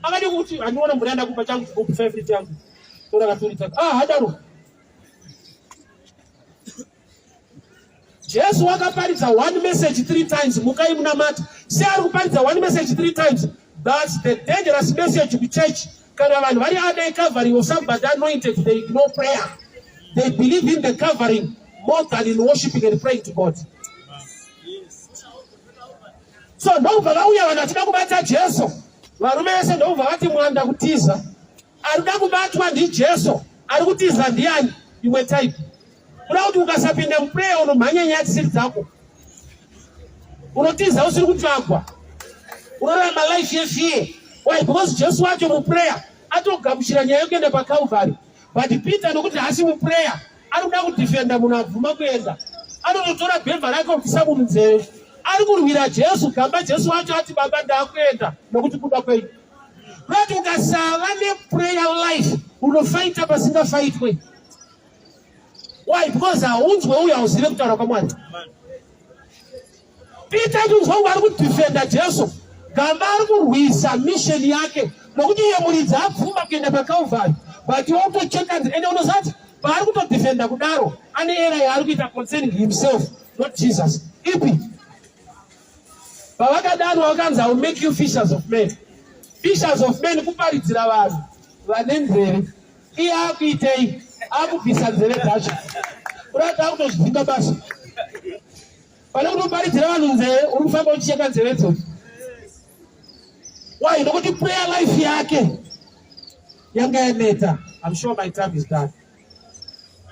A: Akadi kuti handiona mvura yandakupa changu chigubhu 5 lita yangu tora katurita. Ah, hadaro. Jesu wakaparidza one message three times, "Mukai munamata." Sei ari kuparidza one message three times? That's the dangerous message kuchurch. Kana vanhu vari under a covering of somebody anointed, they ignore prayer. They believe in the covering more than in worshiping and praying to God. So ndokubva vauya vanhu vachida kubata Jesu. Varume vese ndokubva vati mwanda kutiza. Ari kuda kubatwa ndiJesu, ari kutiza ndiani? Imwe type kuda kuti ukasapinda muprayer unomhanya nyaya dzisiri dzako, unotiza usiri kutsvagwa, unorarama life yefear. Why? Because Jesu wacho muprayer atogamuchira nyaya yekuenda paCalvary, but Peter, nokuti haasi muprayer, ari kuda kudefenda munhu abvuma kuenda, anototora bhemba rake obvisa munhu nzeve. Ari kurwira Jesu gamba. Jesu wacho ati, "Baba, ndaakuenda nokuti kuda kwenyu." Kuti ukasava neprayer life, unofaita pasingafaitwe. Why? Because haunzwe uye hauzive kutaura kwaMwari. Peter achiunzwa kunge ari kudefenda Jesu. Gamba ari kurwisa mission yake nokuti iye muridzi abvuma kuenda paCalvary, but wokutocheka nzeve. Ende unozati paari kutodefenda kudaro ane error yaari kuita concerning himself, not Jesus. Ipi? Pavakadanwa vakanzi, "I will make you fishers of men." Fishers of men kuparidzira vanhu vane nzeve. Iye akuitei? Akubvisa nzeve dzacho. Urati akutozvidzinga basa. Pane kuti uparidzira vanhu nzeve, uri kufamba uchicheka nzeve dzodzo. Why? Nokuti prayer life yake yanga yaneta. I'm sure my time is done.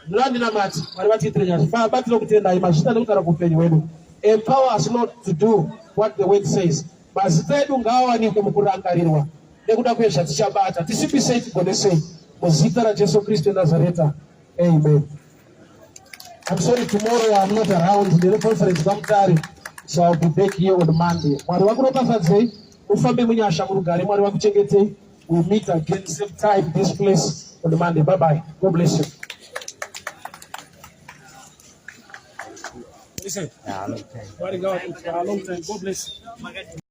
A: Ndinamati Mwari vatiitire nyasha. Baba, tinokutendai, mazvita nekutaura kuupenyu hwedu. Empower us not to do what the word says. Mazita edu ngaawanikwe mukurangarirwa nekuda kwezvatichabata. Tisimbisei, tigonesei, muzita raJesu Kristu weNazareta, amen. I'm sorry, tomorrow I'm not around. Ndine conference kwaMutare, so I'll be back here on Monday. Mwari vakuropafadzei, ufambe munyasha, murugare. Mwari vakuchengetei. We meet again, same time, this place, on Monday. Bye bye. God bless you.
B: Listen.
C: Yeah, long time.
B: Mwari ngavakudzwe. A long time. God bless you.